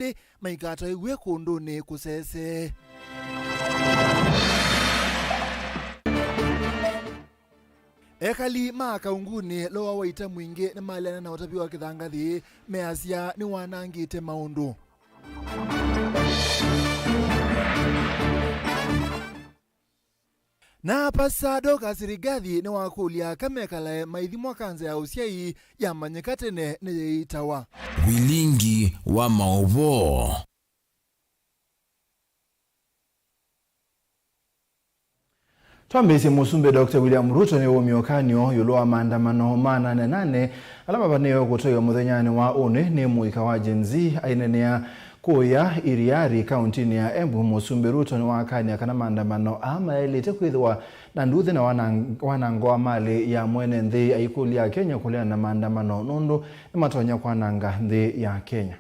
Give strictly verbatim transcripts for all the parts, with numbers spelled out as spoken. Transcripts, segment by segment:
ĩndĩ maikataĩw'e kũndũnĩ kũsese. Ekali ma Kaungunĩ, loa wa ita mwingĩ nĩmaleana na ũtavya wa kĩthangathĩ, measya nĩwanangĩte maũndũ. Na Pastor Dorcas Rigathi nĩwakũlya aka mekalae maithimwa kanza ya ũsyai yamanyĩka tene nĩyĩitawa. Vilingi wa maũvoo. Twambĩĩsye, Mũsumbĩ Doctor William Ruto nĩwaumya ũkany'o ĩũlũ wa maandamano ma Nane Nane ala mavanĩĩwe kũtwaiwa mũthenyanĩ wa ũnĩ nĩ mũika wa Gen Z. Ainenea kũya Iriari, kauntinĩ ya Embu, Mũsumbĩ Ruto nĩwakany'a kana maandamano aa mayaĩlĩte kwĩthĩwa na nduthĩ na wanang-, wanango wa malĩ ya mwene nthĩ, aikũlya Akenya kũleana na maandamano nũndũ nĩmatonya kwananga nthĩ ya Kenya.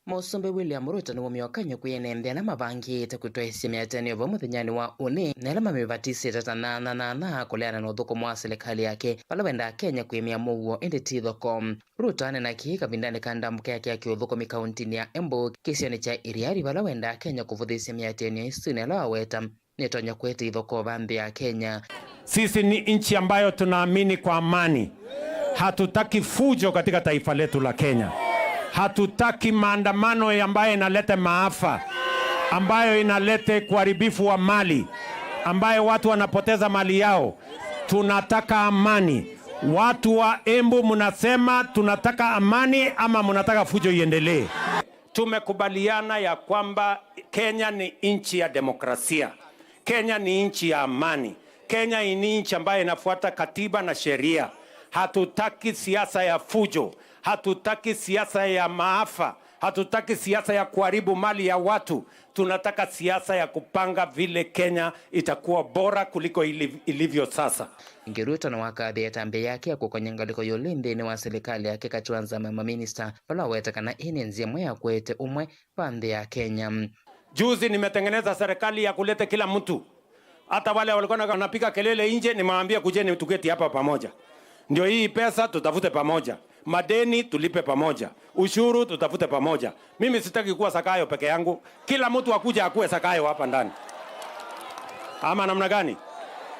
Mũsumbĩ William Ruto nĩwaumya ũkany'o kwĩ ene nthĩ ala mavangĩte kũtwaĩsya mĩatĩanĩo vau mũthenyanĩ wa ũnĩ, na ala mamĩvatisĩte ta nana nana kũleana na ũthũkũmi wa silikalĩ yake, vala wendaa Kenya kwĩmĩa mũuo, ĩndĩ ti thoko. Ruto aneena kĩĩ kavindanĩ ka ndambũka yake ya kĩũthũkũmi kauntinĩ ya Embu, kĩsionĩ kya Iriari, vala wendaa Kenya kũvũthĩĩsya mĩatĩanĩo ĩsu, na ĩla waweta nĩtonya kũete ithokova nthĩ ya Kenya. Sisi ni nchi ambayo tunaamini kwa amani. Hatutaki fujo katika taifa letu la Kenya. Hatutaki maandamano ambayo inaleta maafa, ambayo inaleta uharibifu wa mali, ambayo watu wanapoteza mali yao. Tunataka amani. Watu wa Embu, mnasema tunataka amani ama mnataka fujo iendelee? Tumekubaliana ya kwamba Kenya ni nchi ya demokrasia. Kenya ni nchi ya amani. Kenya ni nchi ambayo inafuata katiba na sheria. Hatutaki siasa ya fujo. Hatutaki siasa ya maafa. Hatutaki siasa ya kuharibu mali ya watu. Tunataka siasa ya kupanga vile Kenya itakuwa bora kuliko ili-, ilivyo sasa. Ĩngĩ Ruto nĩwakathĩe ĩtambya yake ya kũkonya ngalĩko ya ũlei nthĩnĩ wa silikalĩ yake katĩ wa nzama ya maminista, vala waweta kana ĩĩ nĩ nzĩa ĩmwe ya kũete ũmwe va nthĩ ya Kenya. Juzi nimetengeneza serikali ya kuleta kila mtu. Hata wale walikuwa na-, wanapiga kelele nje, nimewaambia, "Kujeni tuketi hapa pamoja. Ndio hii pesa tutafute pamoja. Madeni tulipe pamoja. Ushuru tutafute pamoja." Mimi sitaki kuwa Zakayo peke yangu. Kila mtu akuja akuwe Zakayo hapa ndani. Ama namna gani?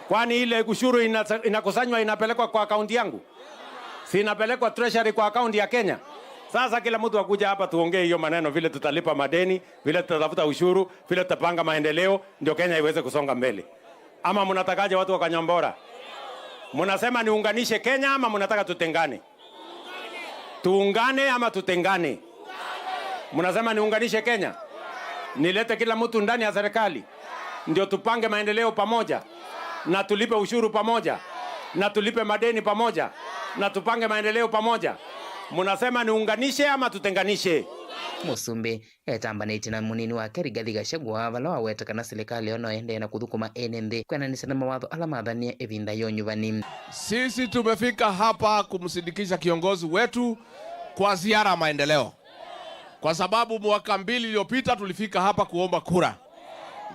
Kwani ile ushuru ina-, inakusanywa inapelekwa kwa akaunti yangu? Si inapelekwa treasury kwa akaunti ya Kenya? Sasa kila mtu akuja hapa tuongee hiyo maneno, vile tutalipa madeni, vile tutatafuta ushuru, vile tutapanga maendeleo, ndio Kenya iweze kusonga mbele. Ama mnatakaje, watu wa Kanyambora? Mnasema niunganishe Kenya ama mnataka tutengane? Tuungane ama tutengane? Mnasema niunganishe Kenya? Nilete kila mtu ndani ya serikali? Ndio tupange maendeleo pamoja? Na tulipe ushuru pamoja? Na tulipe madeni pamoja? Na tupange maendeleo pamoja? Mnasema niunganishe ama tutenganishe? Mũsumbĩ etambanĩtye na mũnini wake Rigathi Gachagua, vala waweta kana silikalĩ ĩyo no ĩendee na kũthũkũma ene nthĩ kwĩananĩsya na mawatho ala mathanie ĩvinda ya ũnyuvani. Sisi tumefika hapa kumsindikisha kiongozi wetu kwa ziara ya maendeleo, kwa sababu mwaka mbili iliyopita tulifika hapa kuomba kura.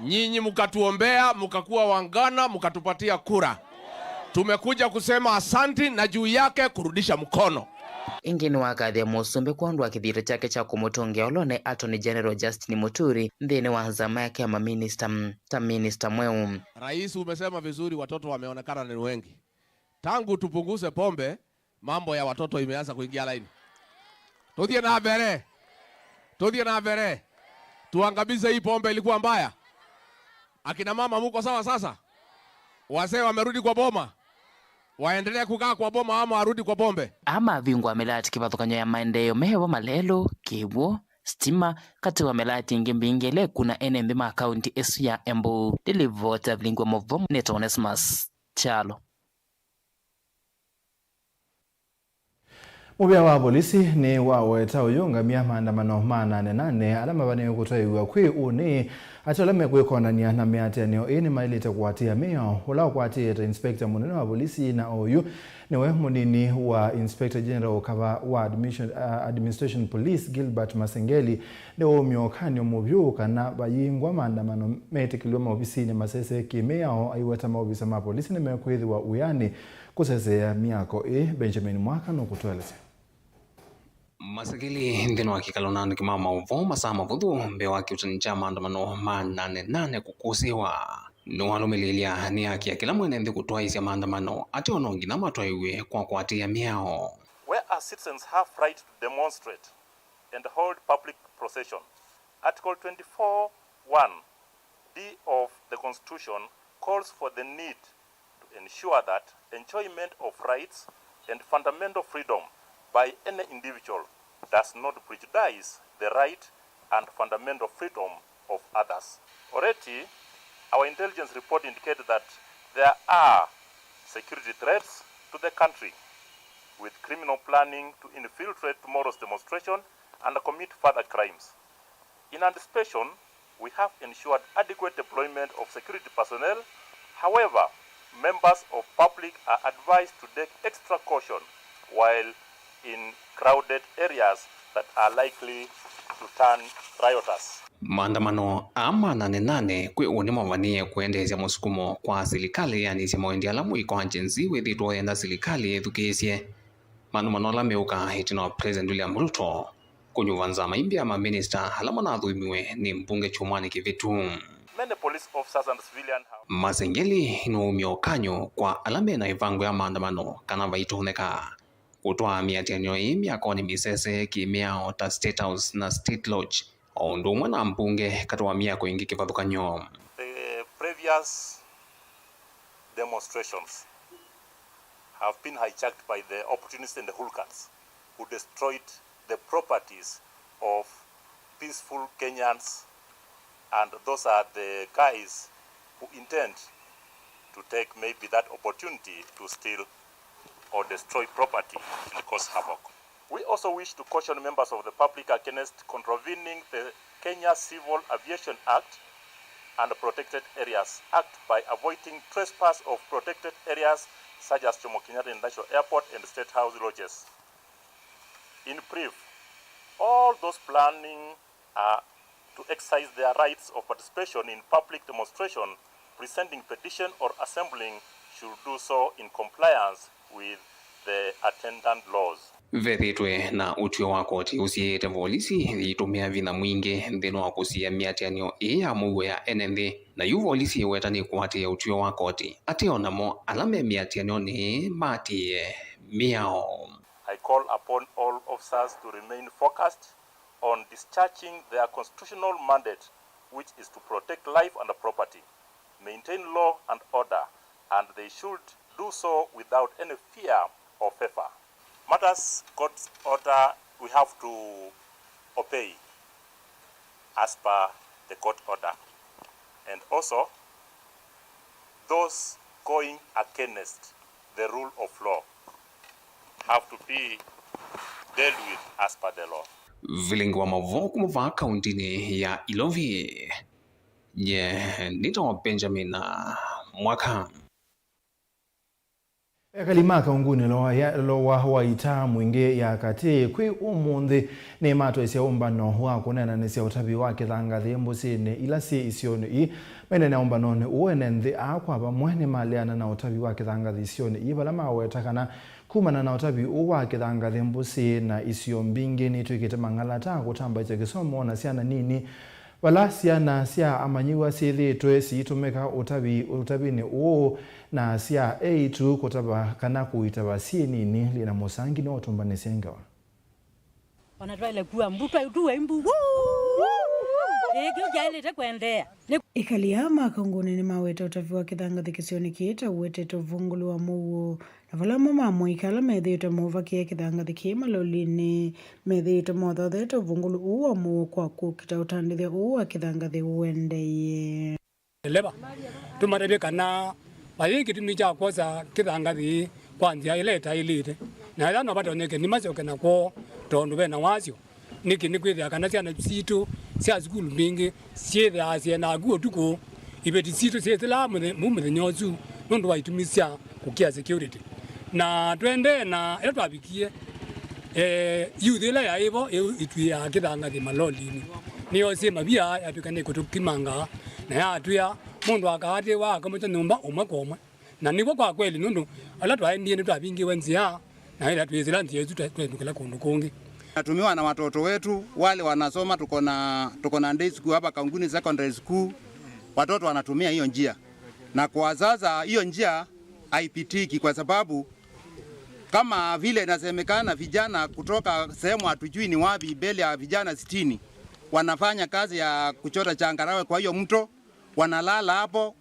Nyinyi mkatuombea, mkakuwa wangwana, mkatupatia kura. Tumekuja kusema asanti na juu yake kurudisha mkono. Ĩngĩ nĩwakathĩa mũsumbĩ kwondũ wa kĩthito kyake kya kũmũtũngĩa ũlũnĩ Attorney General Justin Muturi nthĩnĩ wa nzama yake ya maminista, mm, ta minista mweũ. Rais, umesema vizuri, watoto wameonekana ni wengi. Tangu tupunguze pombe, mambo ya watoto imeanza kuingia laini. Tũthiĩ na mbere. Tũthiĩ na mbere. Tuangamize hii pombe ilikuwa mbaya. Akina mama, muko sawa sasa? Wazee wamerudi kwa boma? Waendelee kukaa kwa boma ama warudi kwa pombe? Aa mavingũa mĩlati kĩvathũkany'o ya maendeeo me vo malelũ, kĩw'ũ, sitima, katĩ wa mĩlati ĩngĩ mbingĩ ĩla ĩkuna ene nthĩ ma kaunti ĩsu ya Embu. Ndĩlivota vilingwa mũvo nĩ Onesmus Kyalo. Mũvĩa wa volisi nĩ waweta ũyũngamya maandamano ma Nane Nane ala mavanĩĩwe kũtwaĩw'a kwĩ ũnĩ. Atĩ ala mekwĩkonany'a na mĩatĩanĩo ĩĩ nĩmaĩlĩte kũatĩĩa mĩao. Ũla ũkwatĩĩte inspector mũnene wa volisi na oyu nĩwe mũnini wa Inspector General ũkava wa admission, uh, Administration Police, Gilbert Masengeli, nĩwaumya ũkany'o mũvyũ kana vayingwa maandamano metĩkĩlw'e maovisinĩ masese kĩ-mĩao, aiweta maovisa ma volisi nĩmekwĩthĩwa wĩanĩ kũseseea myako ĩĩ. Benjamin Mwaka nũkũtũelesya. Masengeli nthĩnĩ wa kĩkalo na andĩki ma maũvoo masaa mavũthũ mbee wa kĩuutani kya maandamano ma Nane Nane kũkũsĩĩwa, nĩwalũmĩlĩĩlya nĩ haki ya kĩla mwene nthĩ kũtwaĩĩsya maandamano, ateo no nginya matwaĩw'e kwa kũatĩĩa mĩao. Whereas citizens have right to demonstrate and hold public procession, Article twenty-four one D of the Constitution calls for the need to ensure that enjoyment of rights and fundamental freedom by any individual does not prejudice the right and fundamental freedom of others. Already, our intelligence report indicated that there are security threats to the country, with criminal planning to infiltrate tomorrow's demonstration and commit further crimes. In anticipation, we have ensured adequate deployment of security personnel. However, members of public are advised to take extra caution while in crowded areas that are likely to turn riotous. Maandamano aa ma Nane Nane kwĩ ũnĩ mavanie kũendeesya mũsukumo kwa silikalĩ ĩanĩsye maũndũ ala mũiko wa Gen Z wĩthĩĩtwe ũyenda silikalĩ yĩthukĩĩsye. Maandamano ala meũka ĩtina wa President William Ruto kũnyuva nzama imbya ya maminista ala manathũimiwe nĩ mbunge kyumwanĩ kĩvĩtu. Many police officers and civilian have Masengeli nĩwaumya ũkany'o kwa ala me na ĩvango ya maandamano kana vaitonyeka kũtwaa mĩatĩanĩo ĩĩ myakonĩ mĩsese kĩ-mĩao ta State House na State Lodge, o ũndũ ũmwe na mbunge katĩ wa myako ĩngĩ kĩvathũkany'o. The previous demonstrations have been hijacked by the opportunists and the hooligans who destroyed the properties of peaceful Kenyans, and those are the guys who intend to take maybe that opportunity to steal or destroy property and cause havoc. We also wish to caution members of the public against contravening the Kenya Civil Aviation Act and Protected Areas Act by avoiding trespass of protected areas such as Jomo Kenyatta International Airport and State House lodges. In brief, all those planning are to exercise their rights of participation in public demonstration, presenting petition or assembling should do so in compliance with the attendant laws. Vethĩĩtwe na ũtw'ĩo wa koti ũsiĩĩte volisi yĩitũmĩa vinya mwingĩ nthĩnĩ wa kũsiĩĩa mĩatĩanĩo ĩĩ ya mũuo ya ene nthĩ, na yu volisi ĩweta nĩkũatĩĩa ũtw'ĩo wa koti, ateo namo ala me mĩatĩanĩonĩ ĩĩ maatĩĩe mĩao. I call upon all officers to remain focused on discharging their constitutional mandate, which is to protect life and property, maintain law and order, and they should do so without any fear or favor. Matters court order, we have to obey as per the court order. And also, those going against the rule of law have to be dealt with as per the law. Vilingi wa mavoo kuma vaa kauntinĩ ya Ilovi. Nye nĩtawa Benjamin Mwaka. Ekali ma kaungunĩ loa ya lowa wa ita mwingĩ ya katĩ kwĩ ũmũnthĩ nĩmatwaisye ũmbano wa kũneenanĩsya ũtavi wa kĩthangathĩ mbũsĩnĩ ila syĩ isionĩ ii. Meneenea ũmbanonĩ ũũ ene nthĩ aa kwa vamwe nĩmaleana na ũtavi wa kĩthangathĩ isionĩ ii vala maweta kana kumana na ũtavi ũũ wa kĩthangathĩ mbũsĩ na isio mbingĩ nĩtw'ĩkĩte mang'alata kũtambaĩsya kĩsomo na syana nini. Vala syana sya amanyĩw'a syĩthĩĩtwe siitũmĩka ũtavi ũtavinĩ ũũ na sya eĩtu kũtava kana kũitava syĩ nini, Lina Mũsangi nĩwaũtũmbanĩsye ngewa. Ona twaĩle kua mbu, twaĩ tuwe mbu. Woo! Ĩĩ, kĩu kyaĩlĩte kũendeea. Nĩ Ekali aa ma kaungunĩ nĩmaweta ũtavi wa kĩthangathĩ kĩsionĩ kĩĩ ta ũwetete ũvũngũlũ wa mũuo. Na vala amwe ma amũika ala methĩĩtwe maũvakĩe kĩthangathĩ kĩĩ malolinĩ, methĩĩtwe maũthotheete ũvũngũlũ ũũ wa mũuo kwa kũkita ũtandĩthya ũũ wa kĩthangathĩ ũendeeye. Ndeleva, tũmatavye kana vayĩ kĩtumi kya kwosa kĩthangathĩ kwa nzĩa ĩla ĩtaĩlĩte, na ethĩwa no vatonyeke nĩmasyoke na kwoo tondũ ve na wasyo. Nĩkĩ? Nĩkwĩthĩa kana syana sitũ sya sukulu mbingĩ syĩthĩaa syĩ naku ũtukũ. Iveti sitũ syĩsĩlaa mũthe-, vu mũthenya ũsu nũndũ wa itumi sya kũkĩa security. Na tũendee na ĩla twavikie, eh, youth ĩla yaĩ vo ĩu ĩtuĩaa kĩthangathĩ malolinĩ, nĩyoosie mavia yatw'ĩka nĩkũtũkimanga, na yatwĩa mũndũ akaatĩĩwa akamũkya nyũmba ũmwe kwa ũmwe. Na nĩw'o kwa kweli, nũndũ ala twaendie nĩtwavingĩwe nzĩa, na ĩla twĩsĩla nzĩa ĩsu twa-, twethukĩla kũndũ kũngĩ. Natumiwa na watoto wetu wale wanasoma, tuko na, tuko na day school hapa Kanguni Secondary School, watoto wanatumia hiyo njia, na kwa sasa hiyo njia haipitiki kwa sababu kama vile inasemekana, vijana kutoka sehemu hatujui ni wapi, mbele ya vijana sitini wanafanya kazi ya kuchota changarawe kwa hiyo mto, wanalala hapo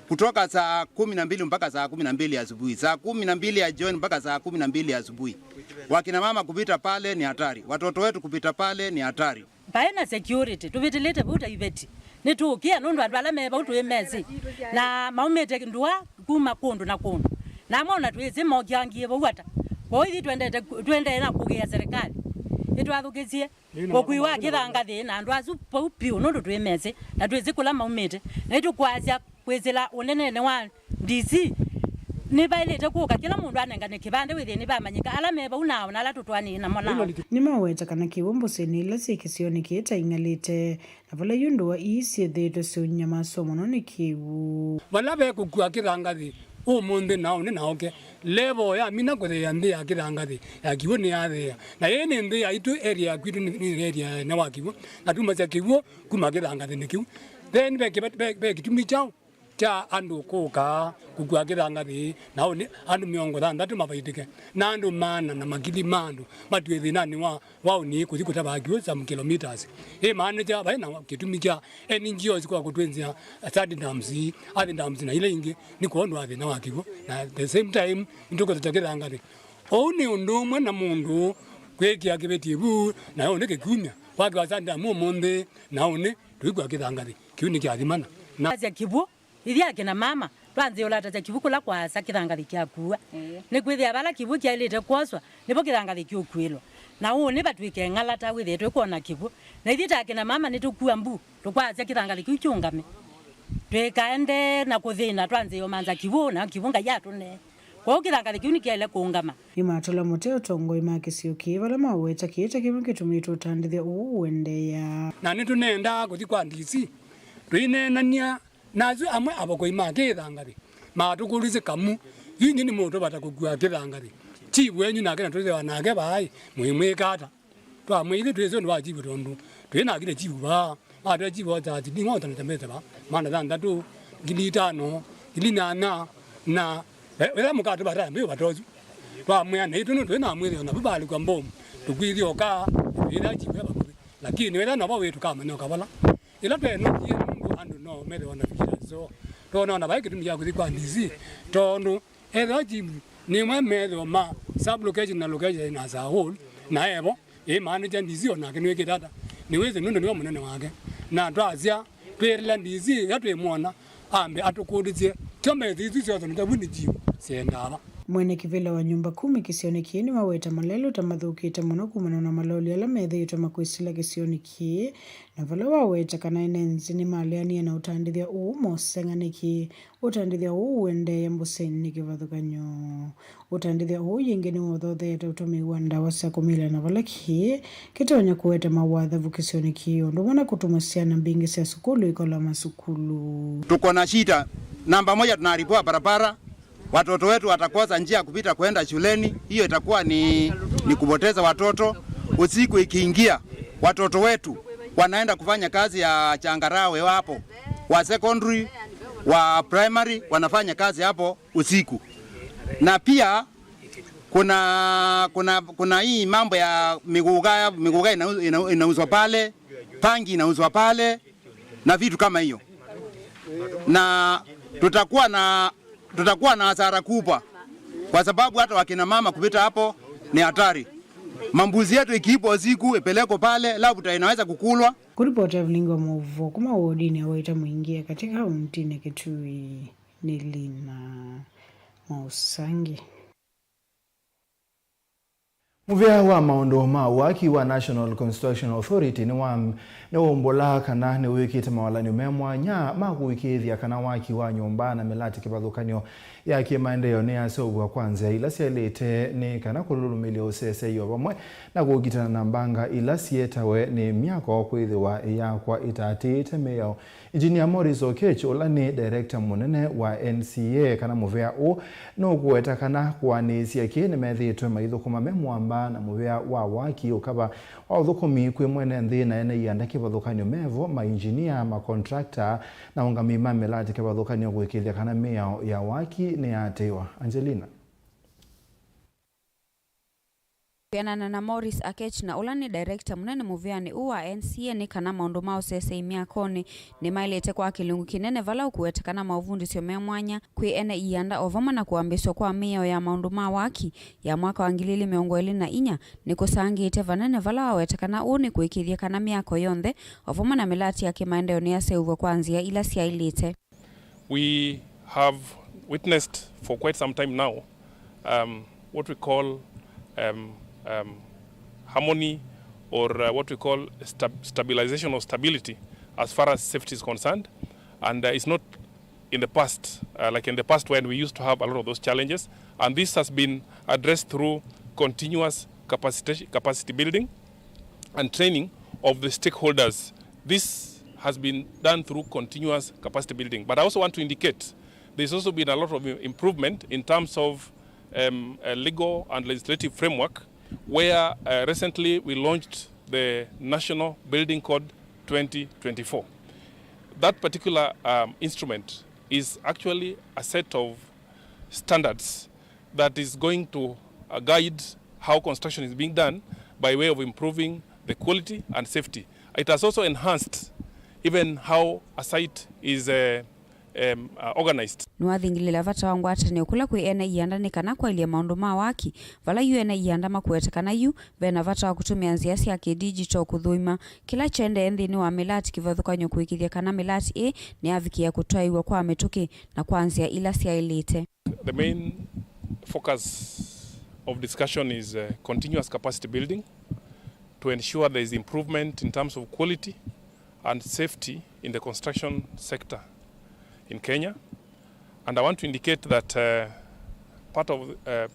kutoka saa kumi na mbili mpaka saa kumi na mbili asubuhi, saa kumi na mbili ya jioni mpaka saa kumi na mbili asubuhi. Wakina mama kupita pale ni hatari, watoto wetu kupita pale ni hatari. Vaĩ na security, tũvĩtĩlĩte vau ta iveti. Nĩtũũkĩa nũndũ andũ ala me vau twĩmesĩ. Na maumĩte ndũa kuma kũndũ na kũndũ. Na amwe ona twĩsĩ mokiangie vau ata. Kwoou ithyĩ twendete, tũendee na kũkĩa serikali ĩtwathũkĩsye ũkui wa kĩthangathĩ na andũ asu vau piũ nũndũ twĩmesĩ na twĩsĩ kũla maumĩte. Na nĩtũkwasya kwĩsĩla ũnenenĩ wa D C, nĩvaĩlĩte kũka kĩla mũndũ anengane kĩvandĩ wĩthĩe nĩvamanyĩka ala me vau nao na ala tũtwaanĩe namo nao. Nĩmaweta kana kĩw'ũ mbũsĩnĩ ila syĩ kĩsionĩ kĩĩ ta ing'alĩte, na vala yu ndũa ii syĩthĩĩtwe syĩũnyamaswa mũno nĩ kĩw'ũ. Vala ve kũkua kĩthangathĩ ũmũnthĩ na ũnĩ na oke, level ya mina kũtheea nthĩ ya kĩthangathĩ ya kĩw'ũ nĩyatheea. Na ĩĩ nĩ nthĩ yaitũ, area ya kwitũ nĩ, nĩ area ya ene wa kĩw'ũ, na tumasya kĩw'ũ kuma kĩthangathĩnĩ kĩu. Then ve kĩva-, ve, ve kĩtumi kyaũ kya andũ kũka kũkua kĩthangathĩ, na ũnĩ andũ mĩongo thanthatũ mavaitĩke, na andũ maana na makili ma andũ matw'e thĩnanĩ wa, wa ũnĩ kũthi kũtavaa kĩw'ũ some kilometers. Ĩmaanĩkya vai na kĩtumi kya N G Os kwa kũtwenzĩa sand dams, earth dams na ila ingĩ, nĩ kwondũ wa thĩna wa kĩw'ũ, na at the same time nĩtũkũthokya kĩthangathĩ. Ũu nĩ ũndũ ũmwe na mũndũ kwĩkĩa kĩveti vu, na ũnĩ kĩkumya, wakĩwa sand dam ũmũnthĩ, na ũnĩ tũikua kĩthangathĩ. Kĩu nĩ kyathimana. Na asya kĩw'ũ, ithyĩ akina mama, twanzĩe ũlatasya kĩw'ũ kũla kwaasa kĩthangathĩ kyakuwa. Ĩĩ. Nĩkwĩthĩa vala kĩw'ũ kyaĩlĩte kwoswa, nĩvo kĩthangathĩ kĩũkuĩlwa. Na ũnĩ vatw'ĩke ng'alata wĩthĩe tũikwona kĩw'ũ. Na ithyĩ ta akina mama nĩtũkua mbu, tũkwasya kĩthangathĩ kĩu kĩũngame. Tũikaendee na kũthĩna twanzĩe ũmanza kĩw'ũ, na kĩw'ũ Ngai atũnee. Kwoou kĩthangathĩ kĩu nĩkyaĩle kũũngama. Nĩmatũla mũtĩ ũtongoi ma kĩsio kĩĩ vala maweta kĩĩ ta kĩmwe kĩtumĩtwe ũtandĩthya ũũ ũendeea. Na nĩtũnendaa kũthi kwa D C, tũineenany'a na asu amwe avokoi ma kĩthangathĩ, matũkũlĩsye kamu, yu inyw'ĩ nĩmũtũvata kũkua kĩthangathĩ? Chief wenyu nake na twĩthĩwa nake vaa-ĩ, mũimwĩka ata? Twamwĩie twĩsĩ ũndũ wa chief tondũ twĩ na akile chief vaa. Matwĩa chief osa silingi osa na chambete vaa, maana thanthatũ, ngili itano, ngili nyanya, na, eh, wĩla mũkatũvata mbĩ ũvata ũsu. Twamwĩa naitũ nũndũ twĩ na mwĩthĩo navu vaalĩkw'a mbomu, tũkwĩthĩa ũka, ĩla chief e vakuvĩ. Lakini wĩla navo wĩ tũkamanya ũkavala. Ĩla twenokie nũndũ andũ no methĩwa na fikira nzeo, twona ona vai kĩtumi kya kũthi kwa D C, tondũ ethĩwa chief nĩmwe methĩwa ma sub location na location as a whole, na evo, ĩmaanĩkya D C onake nĩwĩkĩte ata? Nĩwĩsĩ nũndũ nĩwe mũnene wake. Na twasya twĩĩlĩla D C ĩla twĩmwona, ambe atũkũlĩsye kyo methĩ isu syothe nĩ ta vu nĩ chief syendaa va. Mwene kĩvĩla wa nyũmba kumi kĩsionĩ kĩĩ nĩwaweta malelũ ta mathũkĩte mũno kumana na maloli ala methĩĩtwe makwĩsĩla kĩsionĩ kĩĩ, na vala waweta kana ene nzĩ nĩmaleanie na ũtandĩthya ũũ moseng'a nĩkĩ ũtandĩthya ũũ ũendeea mbũsĩnĩ nĩ kĩvathũkany'o. Ũtandĩthya ũũ yĩngĩ nĩwothotheete ũtũmĩi wa ndawa sya kũmila na vala kĩĩ kĩtonya kũete mawathavu kĩsionĩ kĩĩ, ũndũ ũmwe na kũtuma syana mbingĩ sya sukulu ikola masukulu. Tuko na shida. Namba moja, tunaharibiwa barabara. Watoto wetu watakosa njia ya kupita kwenda shuleni, hiyo itakuwa ni, ni kupoteza watoto. Usiku ikiingia, watoto wetu wanaenda kufanya kazi ya changarawe hapo, wa secondary, wa primary, wanafanya kazi hapo usiku. Na pia kuna, kuna, kuna hii mambo ya miguga, miguga ina-, ina-, inauzwa pale, pangi inauzwa pale na vitu kama hiyo, na tutakuwa na, tutakuwa na hasara kubwa, kwa sababu hata wakina mama kupita hapo ni hatari. Mambuzi yetu ikiibwa usiku ipelekwe pale, labda inaweza kukulwa. Kũripoti Evelyn wa Mũvuo kuma wodini ya Waita Mwingi katika kaunti ya Kitui, nĩ Lina Mausangi. Mũvĩa wa maũndũ ma waki wa National Construction Authority nĩwa-, nĩwaumbũla kana nĩwĩkĩte mawalany'o me mwanya ma kũĩkĩĩthya kana waki wa nyũmba na mĩlatĩ kĩvathũkany'o ya kĩmaendeeo nĩyaseũvw'a kwa nzĩa ila syaĩlĩte nĩ kana kũlũlũmĩlya ũseseĩ o vamwe na kũkitana na mbanga ila sietawe nĩ myako kwĩthĩwa ĩyakwa ĩtaatĩĩte mĩao. Engineer Morris Okech, ũla nĩ director mũnene wa N C A kana mũvea ũũ, nũkũweta kana kũanĩĩsya kĩĩ nĩmethĩĩtwe maithũkũma me mũamba na mũvea wa waki ũkava wa ũthũkũmi kwĩ mwene nthĩ na ene ianda kĩvathũkany'o mevo, mainjinia, makontrakta na aũngamĩi ma mĩlatĩ kĩvathũkany'o kũĩkĩĩthya kana mĩao ya waki nĩyaatĩĩwa. Angelina. Kwĩanana na Morris Okech, na ũla nĩ director mũnene mũvĩanĩ ũũ wa N C A, nĩ kana maũndũ ma ũseseĩ myakonĩ nĩmaĩlĩte kwa kĩlungu kĩnene, vala ũkũwetekana maũvundĩsyo me mwanya kwĩ ene ianda o vamwe na kũambĩĩsw'a kwa mĩao ya maũndũ ma waki ya mwaka wa ngili ili mĩongo ĩlĩ na inya nĩkũsangĩĩte vanene, vala wawetekana ũũ nĩ kũĩkĩĩthya kana myako yonthe o vamwe na mĩlatĩ ya kĩmaendeeo nĩyaseũvw'a kwa nzĩa ila syaĩlĩte. We have witnessed for quite some time now, um, what we call, um, um, harmony or, uh, what we call stab- stabilization or stability as far as safety is concerned, and, uh, it's not in the past, uh, like in the past when we used to have a lot of those challenges, and this has been addressed through continuous capacita- capacity building and training of the stakeholders. This has been done through continuous capacity building. But I also want to indicate there's also been a lot of i- improvement in terms of, um, a legal and legislative framework, where, uh, recently we launched the National Building Code twenty twenty-four. That particular, um, instrument is actually a set of standards that is going to, uh, guide how construction is being done by way of improving the quality and safety. It has also enhanced even how a site is, uh, um, uh, organized. Nĩwathingĩlĩĩla vata wa ngwatanĩo kũla kwĩ ene ianda nĩ kana kwaĩlya maũndũ ma waki, vala yu ene ianda makũweta kana yu ve na vata wa kũtũmĩa nzĩa sya kĩdigital kũthũima kĩla kyaendee nthĩnĩ wa mĩlatĩ kĩvathũkany'o kũĩkĩĩthya kana mĩlatĩ ĩĩ nĩyavikĩĩa kũtwaĩĩw'a kwa mĩtũkĩ na kwa nzĩa ila syaĩlĩte. The main focus of discussion is, uh, continuous capacity building to ensure there is improvement in terms of quality and safety in the construction sector in Kenya. And I want to indicate that, uh, part of, uh,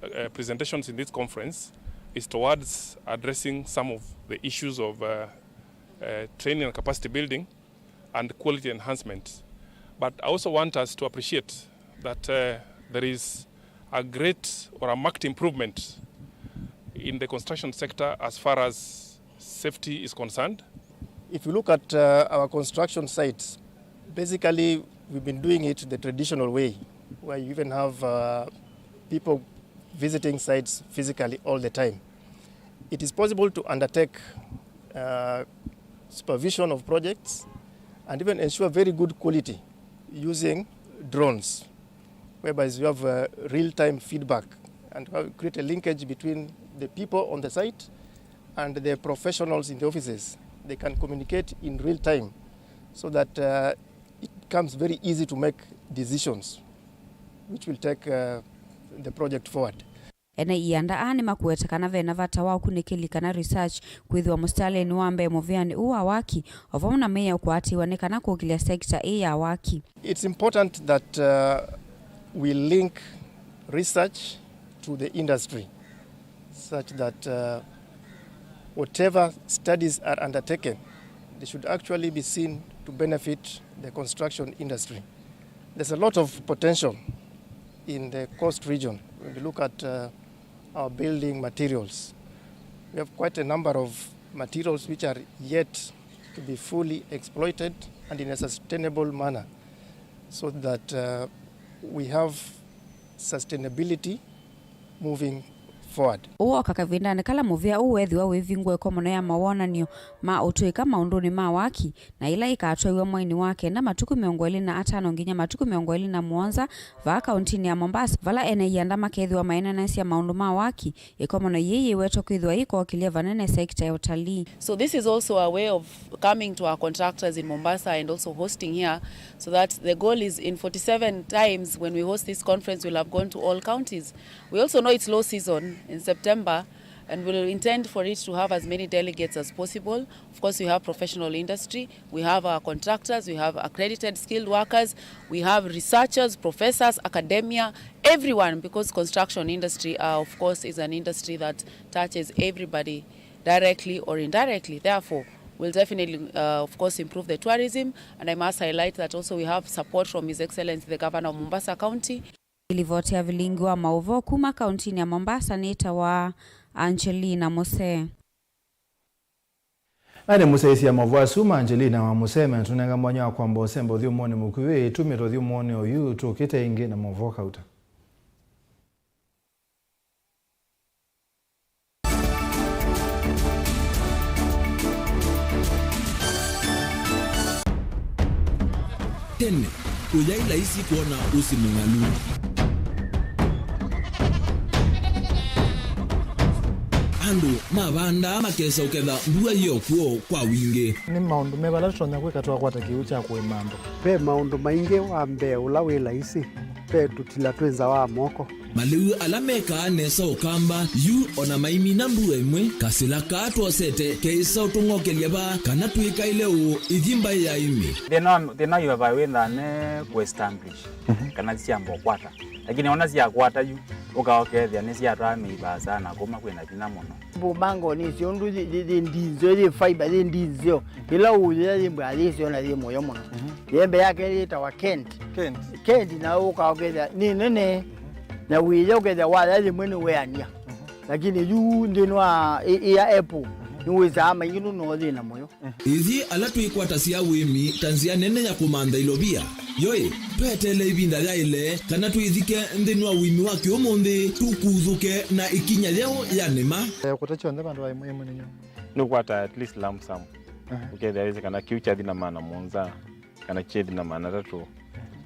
uh, presentations in this conference is towards addressing some of the issues of, uh, uh, training and capacity building and quality enhancement. But I also want us to appreciate that, uh, there is a great or a marked improvement in the construction sector as far as safety is concerned. If you look at, uh, our construction sites, basically we've been doing it the traditional way, where you even have, uh, people visiting sites physically all the time. It is possible to undertake, uh, supervision of projects and even ensure very good quality using drones, whereby you have, uh, real-time feedback and how you create a linkage between the people on the site and the professionals in the offices. They can communicate in real time so that, uh, it becomes very easy to make decisions which will take, uh, the project forward. Ene ianda aa nĩmakũweta kana ve na vata wa ũkunĩkĩli kana research kwĩthĩwa mũsitalĩnĩ wa mbee mũvĩanĩ ũũ wa waki, o vamwe na mĩao kũatĩĩwa nĩ kana kũkĩlya sekita ĩĩ ya waki. It's important that, uh, we link research to the industry such that, uh, whatever studies are undertaken, they should actually be seen to benefit the construction industry. There's a lot of potential in the coast region. When you look at, uh, our building materials, we have quite a number of materials which are yet to be fully exploited and in a sustainable manner, so that, uh, we have sustainability moving forward. Ũũ woka kavindanĩ kala mũvĩa ũũ weethĩwa wĩvingũa ĩkomano ya mawonany'o ma ũtũĩka maũndũnĩ ma waki, na ĩla ĩkatwaiwa mwainĩ wa kenda matukũ mĩongo ĩlĩ na atano nginya matukũ mĩongo ĩlĩ na mũonza vaa kauntinĩ ya Mombasa, vala ene ianda makeethĩwa maineneesya maũndũ ma waki. Ĩkomano yĩĩ yĩwetwe kwĩthĩwa yĩkokĩlya vanene sekita ya ũtalii. So this is also a way of coming to our contractors in Mombasa and also hosting here, so that the goal is in forty-seven times when we host this conference, we'll have gone to all counties. We also know it's low season in September, And we'll intend for it to have as many delegates as possible. Of course, we have professional industry, we have our contractors, we have accredited skilled workers, we have researchers, professors, academia, everyone, because construction industry, uh, of course, is an industry that touches everybody directly or indirectly. Therefore, we'll definitely, uh, of course, improve the tourism. And I must highlight that also we have support from His Excellency the Governor of Mombasa County. Livoti ya vilingi wa maũvoo kuma kauntinĩ ya Mombasa nĩtawa Angelina Musee. Na nĩ mũsyaĩĩsya maũvoo asu ma Angelina wa Musee, menũnenga mwanya wa kwamba ũsemba ũthyũmũonĩ mũkuhĩ, tumĩte ũthyũmũonĩ ũyu, tũkĩte ĩngĩ na maũvoo kauta. Tene, kũyaĩ laisi kwona ũsĩ mũng'alu. Andũ mavandaa makesa ũketha mbua yĩ o kw'o kwa wingĩ. Nĩ maũndũ meva ala tũtonya kwĩka twakwata kĩw'ũ kya kũĩma andũ? Ve maũndũ maingĩ. Wa mbee ũla wĩ laisi, ve tũtila twĩ nza wa moko. Malĩu ala mekaa nesa ũkamba, yu o na maimina mbua ĩmwe, kasĩla kaa twosete keĩsa ũtũng'okelya vaa kana twĩkaĩle ũũ ithi mbaĩ ya ĩmĩ. Thĩna wa, thĩna yu vaa wĩthaa me kũ establish, kana syamba ũkwata. Lakini ona syakwata yu, ũka ũkethĩa nĩsyatwaa mĩivaa sana kuma kwĩna vinya mũno. Mbumbango nĩ syũndũ yĩ, yĩ, yĩ ndinzeo, yĩ fiber, yĩ ndinzeo. Ĩla ũyĩa yĩ mbwa yĩ syo na yĩ mũyo mũno. Yembe yake yĩtawa Kent. Kent. Kent na ũka ũkethĩa nĩ nene. Na wĩya ũkethĩa waya yĩmwe nĩ weania. Lakini yu nthĩnĩ wa ĩ, ĩ ya apple, nĩ wĩsaa maingĩ nũno yĩ na mũyo. Ithyĩ ala twĩkwatasya ũĩmi ta nzĩa nene ya kũmantha ilovia, yoĩ, tweteele ĩvinda yaĩle kana twĩthike nthĩnĩ wa ũĩmi wa kĩũmũnthĩ, tũkuthũke na ĩkinya yeũ ya nĩma. Eh, kũta kyonthe vandũ va ĩmwe ĩmwe nĩ nyũmba. Nĩ ũkwata at least lump sum. Aha. Ũkethĩa wĩsĩ kana kĩu kyathi na maana mũonza, kana kyethi na maana atatũ.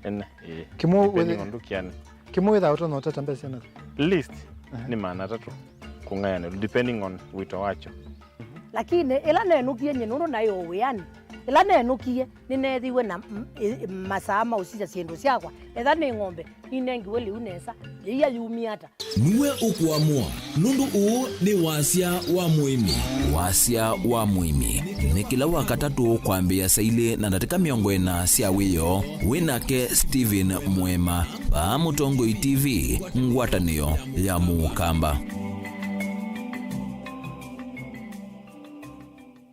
Ene, ĩĩ. Kĩmwe depending wĩthĩ- on ndũkĩanĩ. Kĩmwe wĩthaa ũtonya ũtata mbesa na? Least, aha, nĩ maana atatũ kũng'ayanĩlwa, depending on wĩto wakyo. Lakini ĩla nenũkie nyie nũndũ naĩ o wĩanĩ, ĩla nenũkie nĩneethiwe na m-, ĩ-, masaa ma ũsisya syĩndũ syakwa. Etha nĩ ng'ombe, ninengiwe lĩu nesa, yĩia yumie ata? Nĩwe ũkũamũa, nũndũ ũũ nĩ wasya wa mũĩmi. Wasya wa mũĩmi nĩ kĩla Wakatatũ kwambĩĩa saa ilĩ na ndatĩka mĩongo ĩna sya wĩoo. Wĩ nake Stephen Mwema, vaa Mũtongoi T V, ngwatanĩo ya Mũkamba.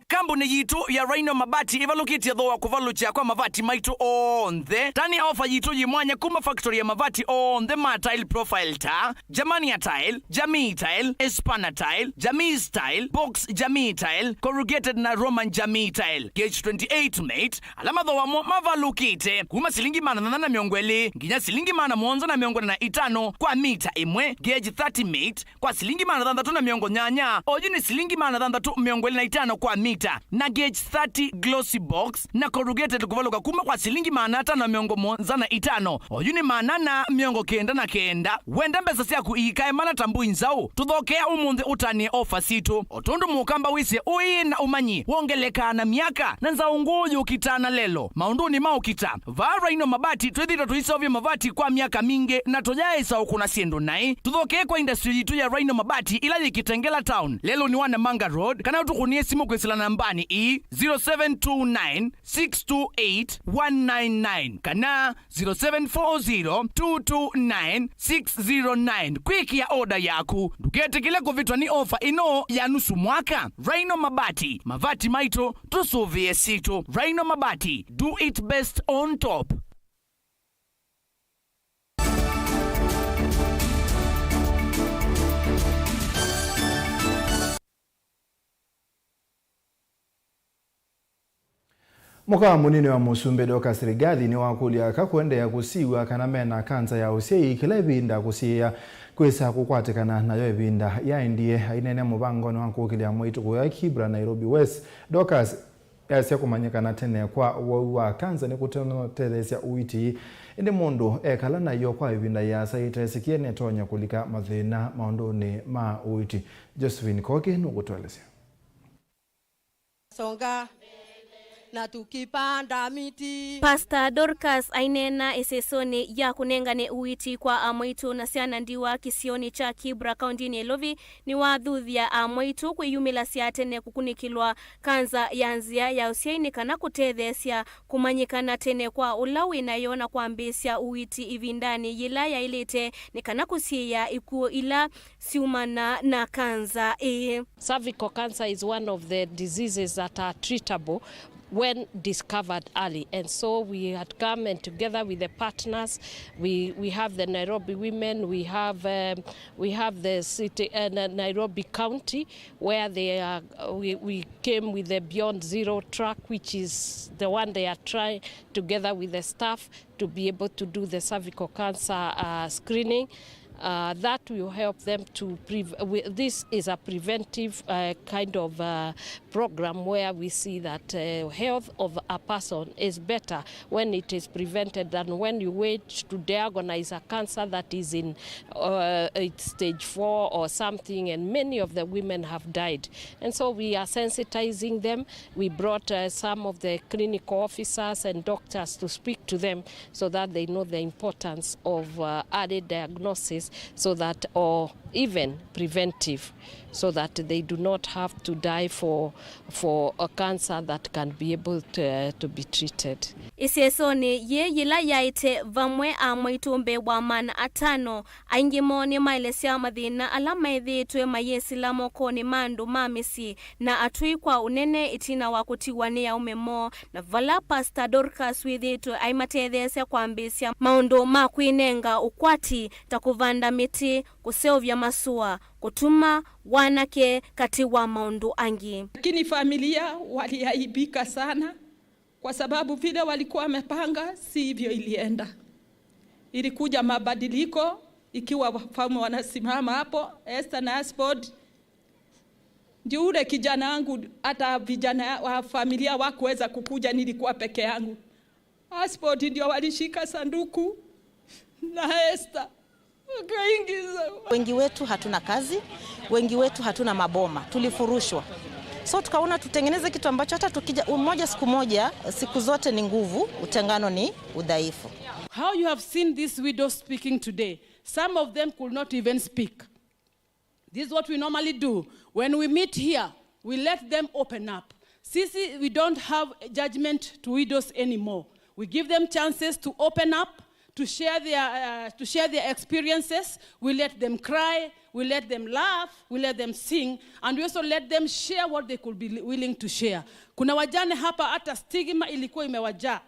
Kambuni yitũ ya Rhino Mabati ĩvalũkĩtye thooa kũvalũkya kwa mavati maitũ onthe. Tani ofa yitũ yĩ mwanya kuma factory ya mavati onthe ma tile profile ta Germania Tile, Jamii Tile, Espana Tile, Jamii Style, Box Jamii Tile, Corrugated na Roman Jamii Tile, Gauge twenty-eight mate, ala mathooa mo mavalũkĩte kuma silingi maana thanthatũ na mĩongo ĩlĩ nginya silingi maana mũonza na mĩongo ĩna na itano kwa mita ĩmwe, Gauge thirty mate, kwa silingi maana thanthatũ na mĩongo nyanya, oyu nĩ silingi maana thanthatũ mĩongo ĩlĩ na itano kwa mita, na Gauge thirty Glossy Box na Corrugated kũvalũka kuma kwa silingi maana atano na mĩongo mũonza na itano, oyu nĩ maana ana mĩongo kenda na kenda. Wenda mbesa syaku iikae mana ta mbũi nzaũ? Tũthokea ũmũnthĩ ũtanĩe ofa sitũ. O tondũ Mũkamba wĩsĩ ũĩ na ũmanyi wongelekaa na myaka, na nzaũ ngũũ yũkitaa na lelo maũndũnĩ ma ũkita. Vaa Rhino Mabati twĩthĩĩtwe tũiseũvya mavati kwa myaka mingĩ na tũyaaĩsa ũkũna syĩndũ naĩ. Tũthokee kwa industry yitũ ya Rhino Mabati ĩla yĩ Kitengela Town, lelũnĩ wa Namanga Road, kana ũtũkũnĩe simũ kwĩsĩla nambanĩ ii, zero seven two nine, six two eight, one nine nine kana zero seven four zero, two two nine, six zero nine kwĩkĩa oda yaku. Ndũketĩkĩle kũvĩtwa nĩ ofa ĩno ya nusu mwaka. Rhino Mabati, mavati maitũ, tũsũvĩe sitũ. Rhino Mabati, do it best on top. Mũka mũnini wa Mũsumbĩ Dorcas Rigathi nĩwakũlya aka kũendeea kũsiw'a kana mena kanza ya ũsyai kĩla ĩvinda kũsiĩĩa kwĩsa kũkwatĩkana nayo ĩvinda yaendie. Aineenea mũvangonĩ wa kũkĩlya mwaitũ kũya Kibra, Nairobi West, Dorcas easya kũmanyĩkana tene kwa ũwau wa kanza nĩkũtonya ũtetheesya ũiiti, ĩndĩ mũndũ ekala nayo kwa ĩvinda yĩasa ĩtesĩkĩe nĩtonya kũlika mathĩna maũndũnĩ ma ũiiti. Josephine Koki nũkũtũelesya. Songa. na tukipanda miti. Pastor Dorcas aineena ĩsesonĩ ya kũnengane ũiiti kwa amwaitũ na syana ndiwa kĩsionĩ kya Kibra, kaũntĩnĩ ya Ilovi, nĩwathuthya amwaitũ kwĩyumĩlasya tene kũkunĩkĩlwa kanza ya nzĩa ya ũsyai nĩ kana kũtetheesya kũmanyĩkana tene kwa ũla wĩ nayo na kwambĩĩsya ũiiti ĩvindanĩ yĩla yaĩlĩte nĩ kana kũsiĩĩa ikw'ũ ila syumana na kanza ĩĩ. Cervical cancer is one of the diseases that are treatable when discovered early, and so we had come and together with the partners, we, we have the Nairobi women, we have, um, we have the city, uh, Na- Nairobi County, where they are, uh, we, we came with the Beyond Zero truck, which is the one they are trying together with the staff to be able to do the cervical cancer uh, screening. Uh, that will help them to prev- we, this is a preventive uh, kind of uh, program where we see that uh, health of a person is better when it is prevented than when you wait to diagnose a cancer that is in uh, it's stage four or something, and many of the women have died. And so we are sensitizing them. We brought uh, some of the clinical officers and doctors to speak to them so that they know the importance of uh, early diagnosis, so that, or even preventive, so that they do not have to die for, for a cancer that can be able to, uh, to be treated. Ĩsesonĩ yĩĩ yĩla yaĩte vamwe amwaitũ mbee wa maana atano, aingĩ moo nĩmaelesya mathĩna ala methĩĩtwe mayĩsĩla mokonĩ ma andũ ma mĩsyĩ na atũi kwa ũnene ĩtina wa kũtiwa nĩ aũme moo, na vala Pastor Dorcas wĩthĩĩtwe aimatetheesya kwambĩĩsya maũndũ ma kwĩnenga ũkwati ta kũvanda mĩtĩ, kũseũvya masũa, kũtuma wanake, katĩ wa maũndũ angĩ. Lakini familia waliaibika sana kwa sababu vile walikuwa wamepanga si hivyo ilienda. Ilikuja mabadiliko ikiwa wafalme wanasimama hapo, Esther na Aspod. Ndio ule kijana wangu, hata vijana wa familia wakuweza kukuja, nilikuwa peke yangu. Aspod ndio walishika sanduku na Esther wakaingiza. Wengi wetu hatuna kazi, wengi wetu hatuna maboma, tulifurushwa. So tukaona tutengeneze kitu ambacho hata tukija umoja siku moja, siku zote ni nguvu, utengano ni udhaifu. How you have seen these widows speaking today, some of them could not even speak. This is what we normally do. When we meet here, we let them open up. Sisi, we don't have judgment to widows anymore. We give them chances to open up, to share their, uh, to share their experiences. We let them cry, we let them laugh, we let them sing, and we also let them share what they could be willing to share. Kuna wajane hapa hata stigma ilikuwa imewajaa.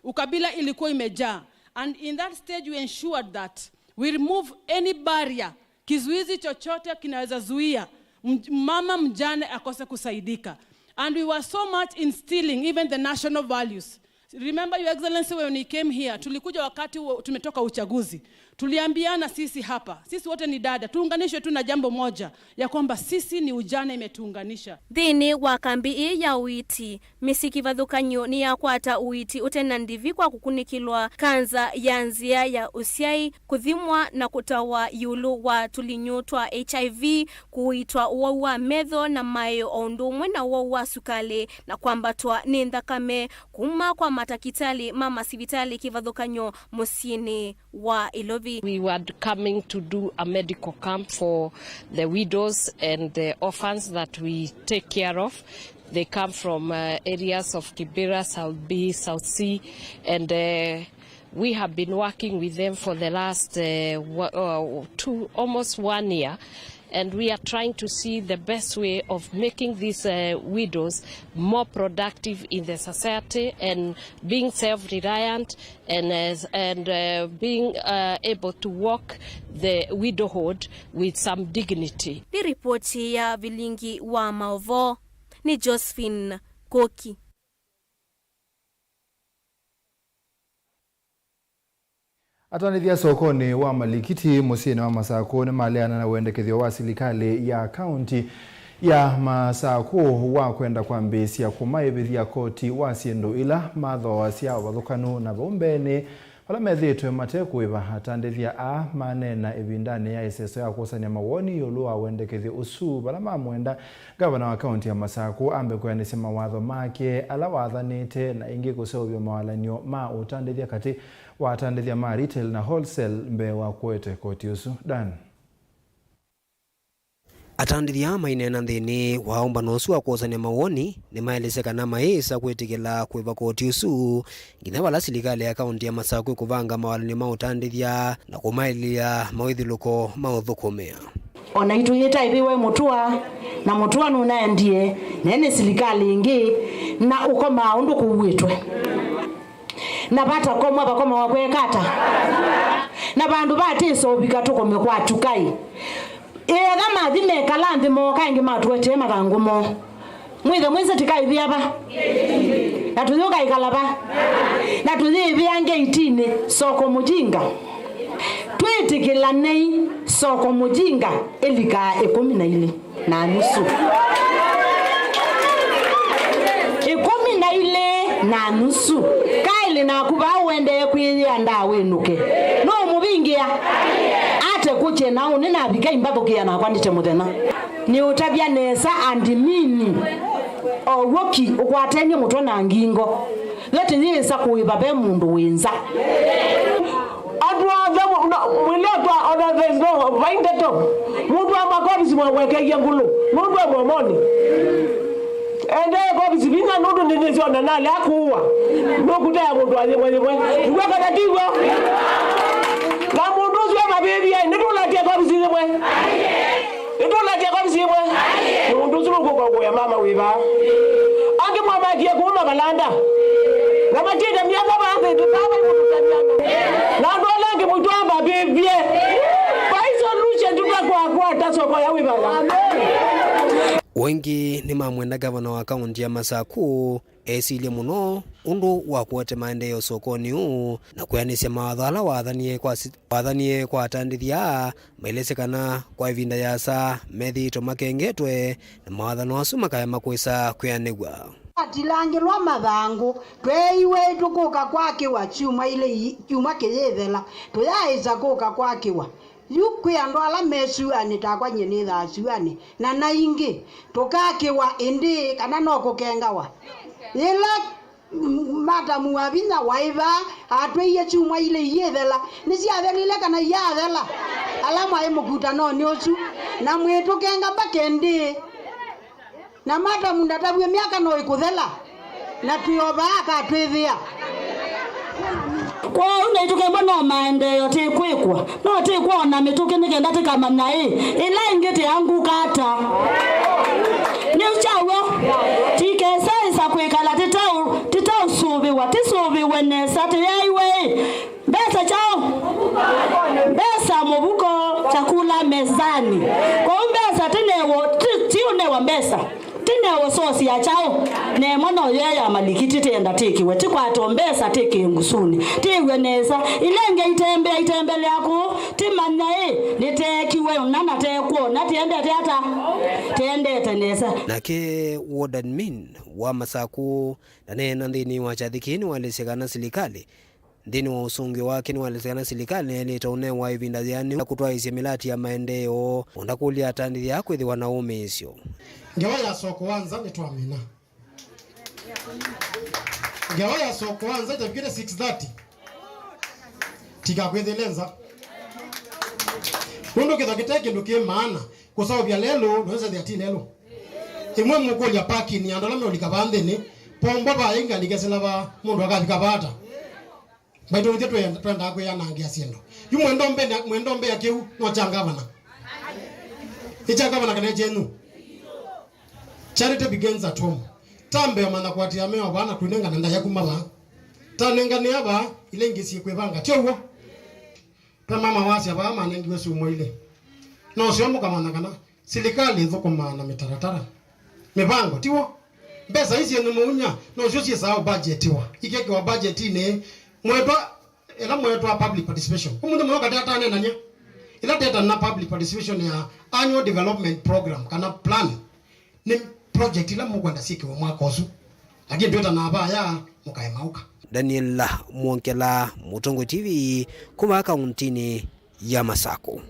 Ukabila ilikuwa imejaa. And in that stage we ensured that we remove any barrier, kizuizi chochote kinaweza zuia m- mama mjane akose kusaidika. And we were so much instilling even the national values. Remember, Your Excellency, when we came here, tulikuja wakati huo tumetoka uchaguzi. Tuliambiana sisi hapa, sisi wote ni dada, tuunganishwe tu na jambo moja, ya kwamba sisi ni ujana imetuunganisha. Nthĩnĩ wa kambi ĩĩ ya ũiiti, mĩsyĩ kĩvathũkany'o nĩyakwata ũiiti ũte na ndivi kwa kũkunĩkĩlwa kanza ya nzĩa ya ũsyai, kũthimwa na kũtawa ĩũlũ wa tũlinyũ twa H I V, kũiitwa ũwau wa metho na maĩo, o ũndũ ũmwe na ũwau wa sukalĩ na kwambatwa nĩ nthakame kuma kwa matakĩtalĩ ma masivitalĩ kĩvathũkany'o mũsyĩnĩ wa Ilovi. We were coming to do a medical camp for the widows and the orphans that we take care of. They come from uh, areas of Kibera, South B, South C, and uh, we have been working with them for the last uh, wa- uh, two, almost one year. And we are trying to see the best way of making these uh, widows more productive in the society and being self-reliant and, uh, and uh, being uh, able to walk the widowhood with some dignity. Nĩ ripoti ya Vilingi wa Maũvoo, nĩ Josephine Koki. Atwaanĩthya sokonĩ wa malikiti mũsyĩnĩ wa Masakũ nĩmaleana na wendekethyo wa silikalĩ ya kaũnti ya Masakũ wa kwenda kwambĩĩsya kũmaĩvĩthya koti wa syĩndũ ila mathooasya ũvathũkanu na vau mbeenĩ Ala methĩĩtwe mate kũĩva atandĩthya aa maneena ĩvindanĩ ya ĩseso ya kwosany'a mawoni ĩũlũ wa wendekethyo ũsu, vala mamwenda ngavana wa kaunti ya Masakũ ambe kwĩanĩsya mawatho make ala wathanĩte, na ĩngĩ kũseũvya mawalany'o ma ũtandĩthya katĩ wa atandĩthya ma retail na wholesale mbee wa kũete koti ũsu. Dan. Atandĩthya maineena nthĩnĩ wa ũmbano ũsu wa kwosany'a mawoni nĩmaelesya kana mayĩsa kwĩtĩkĩla kũĩva koti ũsu nginya vala silikalĩ ya kaunti ya Masakũ ĩkũvanga mawalany'o ma ũtandĩthya na kũmaĩlĩlya mawĩthyũlũko ma ũthũkũmĩa. O naitũ yĩtaĩvĩwe mũtũa, na mũtũa nũnaendie, na ene silikalĩ ĩngĩ, na ũkomaa ũndũ kũuĩtwe. Na vatakomwa vakomawa kwekata. Na vandũ vatĩsa ũvika tũkome kwa tukai. Ĩetha mathi mekala nthĩ mooka ĩngĩ matũetee mathangũ moo. Mwĩthe mwĩsĩ tikaĩvĩa va. Na tũyũkaĩkala va. Na tũyĩvĩa ngeitinĩ soko mũjinga. Twĩtĩkĩlanei soko mũjinga ĩlikaa ĩkũmi na ilĩ na nusu. Ĩkũmi na ilĩ na nusu. Kaĩlĩ naku vaa ũendee kwĩyĩa ndawĩnũke. Nũũmũvingĩa? Ate kũkye na ũnĩ navika imbathũkĩa nakwa nĩte mũthenya. Nĩũtavya nesa andimini. O w'o ki ũkwatenie mũtwe na ngingo. Yo tĩyĩsa kũĩva ve mũndũ wĩ nza. Andũ othe, no, mwĩle atwa, ona there's no, vai ndeto. Mũndũ wa makovisi mwawekeie ngũlũ. Mũndũ e mũomoni. Ende kovisi vinya nũndũ nĩnĩsyona nalea kũũa. Nũkũtea mũndũ wa yĩmwe yĩmwe. Igwe kana ti w'o? Na mũndũ ũsu e mavĩvie, nĩtũlatie kovisi yĩmwe. Nĩtũlatie kovisi ĩmwe. Nĩ ũndũ ũsu nũkũkongũĩa mama wĩ vaa. Angĩ mwamakie kũũ mavalanda. Na matĩte myaka vaa nthĩ, tũtava imũtũtanyana. Na andũ ala angĩ mũitũ ambavĩvie. Vai solution tũtakwakwata soko ya wĩvala. O ĩngĩ nĩmamwenda ngavana wa kaunti ya Masakũ esilye mũno ũndũ wa kũete maendeeo sokonĩ ũũ na kwĩanĩsya mawatho ala wathanie kwa si-, wathanie kwa atandĩthya aa, maelesye kana kwa ĩvinda yĩasa methĩĩtwe makengetwe na mawathano asu makaema kwĩsa kwĩanĩw'a. Atilangĩlwa mathangũ, tweeiwe tũkũka kwakĩwa kyumwa ilĩ ii, kyumwa kĩyĩthela, tũyaaĩsa kũka kwakĩwa. Yu kwĩ andũ ala me syũanĩ takwa nyie nĩthaa syũanĩ, na na ingĩ, tũkakĩwa ĩndĩĩ kana no kũkengawa? Yĩla m-, matamu wa vinya waĩ vaa, atwĩie kyumwa ilĩ iyĩthela, nĩsyathelile kana iyaathela? Ala mwaĩ mũkutanonĩ ũsu, na mwĩtũkenga mpaka ĩndĩĩ? Na matamu ndatavw'e myaka no ĩkũthela, na twĩ o vaa akatwĩthĩa. Kwoou naitũkembwa no maendeeo tĩkwĩkwa, no tĩkwona mĩtũkĩ nĩ kenda tĩkamanya ĩ, ĩla ĩngĩ tĩanguka ata. Nĩ kya w'o, tikeseĩsa kwĩkala tĩtaũ-, tĩtaũsũvĩwa, tĩsũvĩwe nesa, tĩyaĩwe ĩ, mbesa kyaũ? Mbesa mũvuko, chakula mezani. Kwoou mbesa tĩnewo, ti, ti ũnewa mbesa. Tĩnewo sosi ya kyaũ? Nemwe no yea ya malikiti tĩenda tĩkĩwe, tĩkwatwa mbesa tĩkĩe ngusunĩ, tĩw'e nesa. Ila ĩngĩ itembea, itembelea kũũ, tĩmanya ĩ, nĩteekiwe ũna na tekwona, tĩendete ata? Tĩendete nesa. Nake ward admin wa Masakũ ndaneena nthĩnĩ wa kyathĩ kĩĩ nĩwaelesye kana silikalĩ nthĩnĩ wa ũsũngĩo wake nĩwaelesya kana silikalĩ nĩyaĩlĩte ũnewa ĩvinda yĩanĩu ya kũtwaĩĩsya mĩlati ya maendeeo, o ndakũlya atandĩthya kwĩthĩwa na wũmĩĩsyo. Ngewa ya soko wa nza nĩtwamina. Ngewa ya soko wa nza ĩtavikĩte six thirty. Tikakwĩthĩle nza. Nũndũ kĩtha kĩte kĩndũ kĩ maana kũseũvya lelũ na ũsethĩa ti lelũ. Ĩmwe mũkũlya parking ya andũ ala meũlika vaa nthĩnĩ, pombo vaa ĩngalike sila vaa, mũndũ akavika vaa ata? Mbaitũ ithyĩ twenda-, twendaa kwĩanangĩa syĩndũ. Yu mwenda ũmbea, mwenda ũmbea kĩu no kya ngavana. Nĩ kya ngavana kana kyenyu? Charity begins at home. Ta mbee manya kũatĩĩa meo vaa na kwĩnengane ndaĩa kuma vaa. Ta nenganĩa vaa, ila ingĩ syĩkwĩvanga, ti ũw'o? Ve mama wasya vaa manengiwe syumwa ilĩ. No syo mũkamanya kana silikalĩ ĩthũkũmaa na mĩtaratara, mĩvango, ti w'o? Mbesa ii syĩ nyũmũ unya, no syo syĩsaa ũbajetiwa, ikekĩwa bajetinĩ, mwetwa, ĩla mwetwa public participation. Ũmũnthĩ mũno katĩ atanenany'a, ĩla tetana public participation ya annual development program kana plan, nĩ project ila mũkwenda syĩkĩwe mwaka ũsu. Lakini twĩtanaa vaya, mũkaema ũka. Daniel Mwongela, Mũtongoi T V, kuma kauntinĩ ya Masakũ.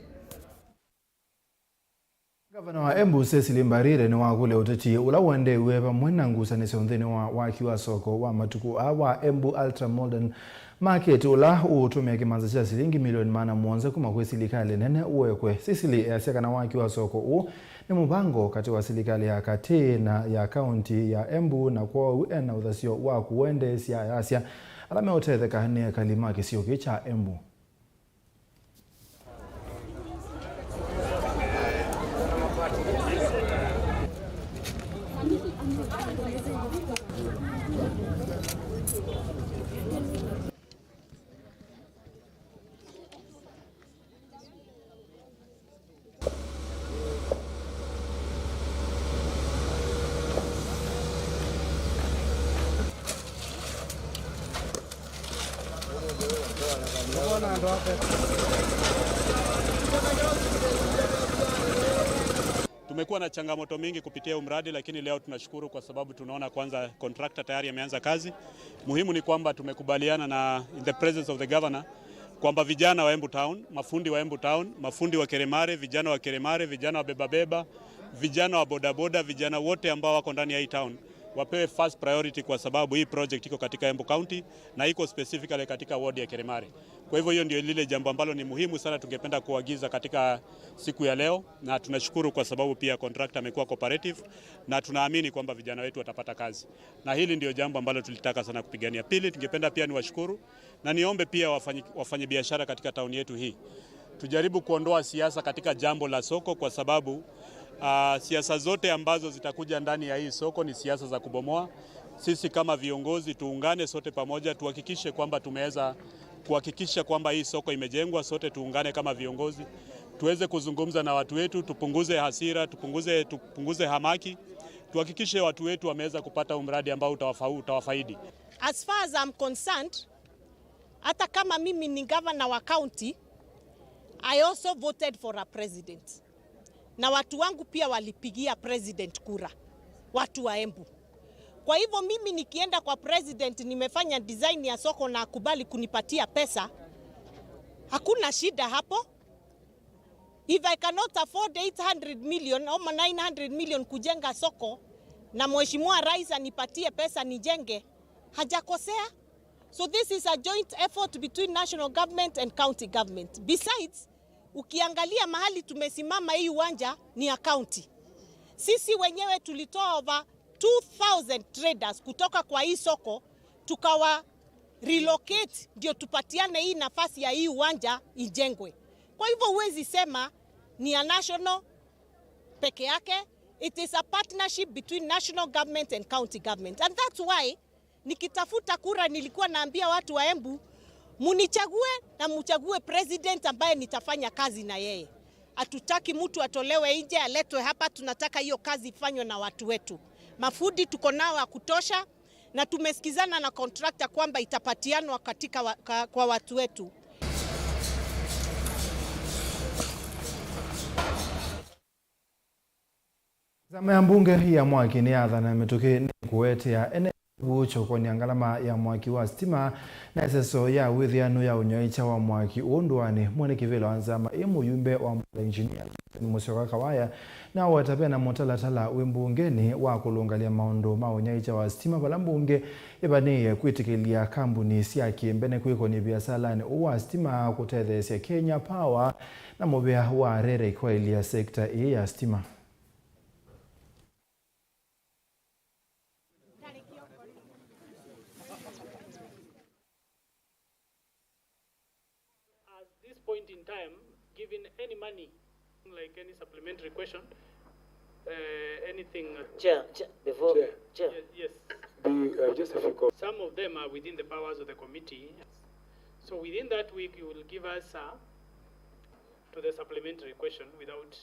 Ngavana wa Embu Cecily Mbarire nĩwakũlya ũteti ũla ũendeew'e vamwe na ngusanĩsyo nthĩnĩ wa waki wa soko wa matukũ aa wa Embu Ultra Modern Market, ũla ũũtũmĩa kĩmanza kya silingi milioni maana mũonza kuma kwĩ silikalĩ nene ũekwe. Cecily easya kana waki wa soko ũũ nĩ mũvango katĩ wa silikalĩ ya katĩ na ya kaunti ya Embu, na kwoou ena ũthasyo wa kũũendeesya, ayasya ala meũtetheka nĩ ekali ma kĩsio kĩĩ kya Embu. Tumekuwa na changamoto mingi kupitia huu mradi, lakini leo tunashukuru kwa sababu tunaona kwanza contractor tayari ameanza kazi. Muhimu ni kwamba tumekubaliana na, in the presence of the governor, kwamba vijana wa Embu Town, mafundi wa Embu Town, mafundi wa Keremare, vijana wa Keremare, vijana wa beba beba, vijana wa bodaboda, vijana wote ambao wako ndani ya hii town wapewe first priority, kwa sababu hii project iko katika Embu County na iko specifically katika ward ya Keremare. Kwa hivyo hiyo ndio lile jambo ambalo ni muhimu sana tungependa kuagiza katika siku ya leo, na tunashukuru kwa sababu pia contractor amekuwa cooperative, na tunaamini kwamba vijana wetu watapata kazi, na hili ndio jambo ambalo tulitaka sana kupigania. Pili, tungependa pia niwashukuru na niombe pia wafanyi-, wafanyabiashara katika tauni yetu hii, tujaribu kuondoa siasa katika jambo la soko, kwa sababu, ah, siasa zote ambazo zitakuja ndani ya hii soko ni siasa za kubomoa. Sisi kama viongozi tuungane sote pamoja, tuhakikishe kwamba tumeweza kuhakikisha kwamba hii soko imejengwa. Sote tuungane kama viongozi, tuweze kuzungumza na watu wetu, tupunguze hasira, tupunguze, tupunguze hamaki, tuhakikishe watu wetu wameweza kupata huu mradi ambao utawafa-, utawafaidi. As far as I'm concerned, hata kama mimi ni gavana wa county, I also voted for a president. Na watu wangu pia walipigia president kura, watu wa Embu. Kwa hivyo mimi nikienda kwa president, nimefanya design ya soko na akubali kunipatia pesa, hakuna shida hapo. If I cannot afford eight hundred million ama nine hundred million kujenga soko, na Mheshimiwa Rais anipatie pesa nijenge, hajakosea. So this is a joint effort between national government and county government. Besides, ukiangalia mahali tumesimama, hii uwanja ni ya county. Sisi wenyewe tulitoa over two thousand traders kutoka kwa hii soko, tukawa relocate ndio tupatiane hii nafasi ya hii uwanja ijengwe. Kwa hivyo huwezi sema ni ya national peke yake. It is a partnership between national government and county government. And that's why nikitafuta kura nilikuwa naambia watu wa Embu, munichague na muchague president ambaye nitafanya kazi na yeye. Hatutaki mtu atolewe nje, aletwe hapa. Tunataka hiyo kazi ifanywe na watu wetu. Mafundi tuko nao wa kutosha, na tumesikizana na contractor kwamba itapatianwa katika wa-, ka-, kwa watu wetu. Nzama ya mbunge ya mwaki nĩyathana mĩtũkĩ nĩ kũwetea ene vuo kyokonya ngalama ya mwaki wa sitima na ĩseso ya wĩthĩanu ya ũnyaĩĩkya wa mwaki ũũ ndũanĩ. Mwene kĩvĩla wa nzama ĩ, mũyumbe wa Mola Engineer Johnson Mũsyoka Kawaya, nĩwaweta vena mũtalatala wĩ mbungenĩ wa kũlũngalya maũndũ ma ũnyaĩĩkya wa sitima vala mbunge ĩvanĩĩe kwĩtĩkĩlya kambuni sya kĩmbene kwĩkony'a viasalanĩ ũũ wa sitima kũtetheesya Kenya Power na mũvea wa REREC kwaĩlya sekta ĩĩ ya sitima. At this point in time, given any money, like any supplementary question, uh, anything, uh, Chair, Chair, before, Chair. Chair. Ye-, yes. The, uh, just a few comments. Some of them are within the powers of the committee. So within that week, you will give us, uh, to the supplementary question without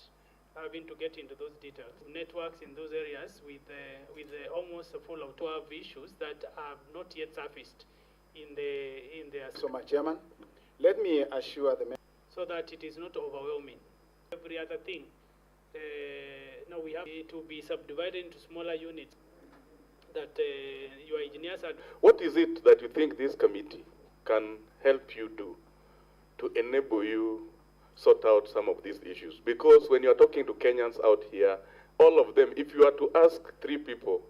having to get into those details. Networks in those areas with the, with the almost full out, to have issues that have not yet surfaced in the, in their. So, my Chairman, let me assure the mem- So that it is not overwhelming. Every other thing, uh, now we have it to be subdivided into smaller units. that, uh, your engineers are. What is it that you think this committee can help you do to enable you sort out some of these issues? Because when you are talking to Kenyans out here, all of them, if you are to ask three people,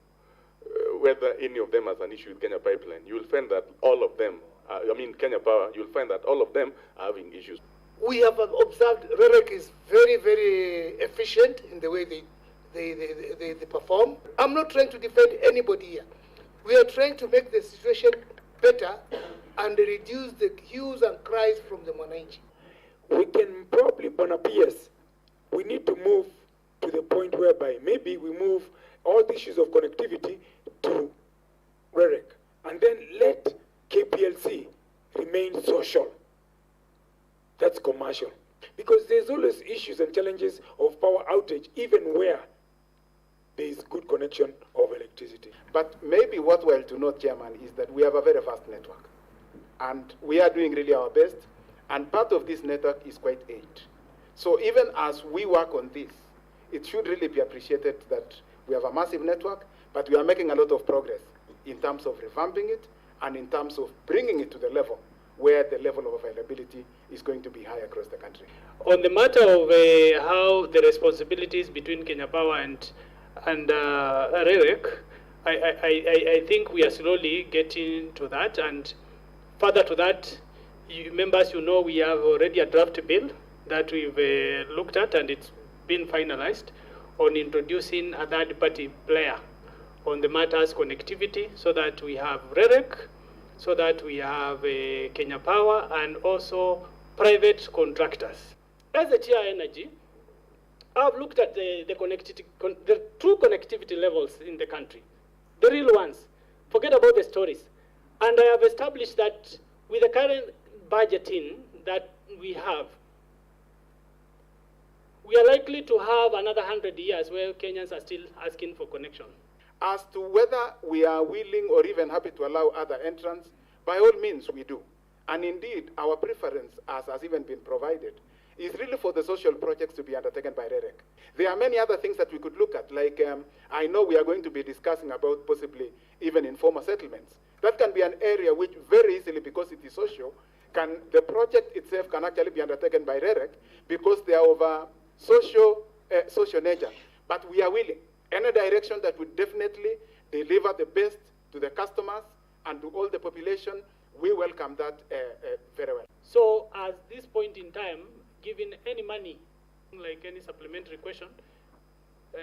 uh, whether any of them has an issue with Kenya Pipeline, you will find that all of them, uh, I mean Kenya Power, you will find that all of them are having issues. We have observed REREC is very, very efficient in the way they, they, they, they, they perform. I'm not trying to defend anybody here. We are trying to make the situation better and reduce the hues and cries from the mwananchi. We can probably, Bwana P S, we need to move to the point whereby maybe we move all the issues of connectivity to REREC and then let K P L C remain social. That's commercial. Because there's always issues and challenges of power outage, even where there is good connection of electricity. But maybe worthwhile to note, Chairman, is that we have a very fast network. And we are doing really our best. And part of this network is quite aged. So even as we work on this, it should really be appreciated that we have a massive network, but we are making a lot of progress in terms of revamping it and in terms of bringing it to the level where the level of availability is going to be high across the country. On the matter of, uh, how the responsibilities between Kenya Power and, and, uh, REREC, I, I, I, I think we are slowly getting to that, and further to that, you, members, you know, we have already a draft bill that we've, uh, looked at, and it's been finalized on introducing a third party player on the matters connectivity, so that we have REREC, so that we have, uh, Kenya Power, and also private contractors. As the chair energy, I've looked at the, the connectivity, con-, the true connectivity levels in the country, the real ones. Forget about the stories. And I have established that with the current budgeting that we have, we are likely to have another hundred years where Kenyans are still asking for connection. As to whether we are willing or even happy to allow other entrants, by all means we do. And indeed, our preference, as has even been provided, is really for the social projects to be undertaken by REREC. There are many other things that we could look at, like, um, I know we are going to be discussing about possibly even informal settlements. That can be an area which very easily, because it is social, can, the project itself can actually be undertaken by REREC because they are of a social, uh, social nature. But we are willing. Any direction that would definitely deliver the best to the customers and to all the population, we welcome that, uh, uh, very well. So at this point in time, given any money, like any supplementary question, uh,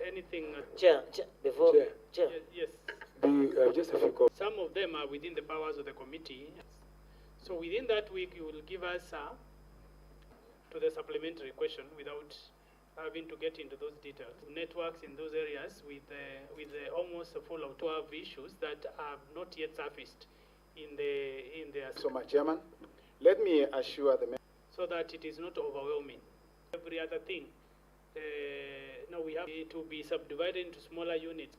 anything, uh, Chair, Chair, before, Chair. Chair. Ye-, yes. The, uh, just a few comments. Some of them are within the powers of the committee. So within that week, you will give us, uh, to the supplementary question without having to get into those details. Networks in those areas with, uh, with, uh, almost a full out of issues that have not yet surfaced in the, in their. So, my Chairman, let me assure the mem- So that it is not overwhelming. Every other thing, uh, now we have to be subdivided into smaller units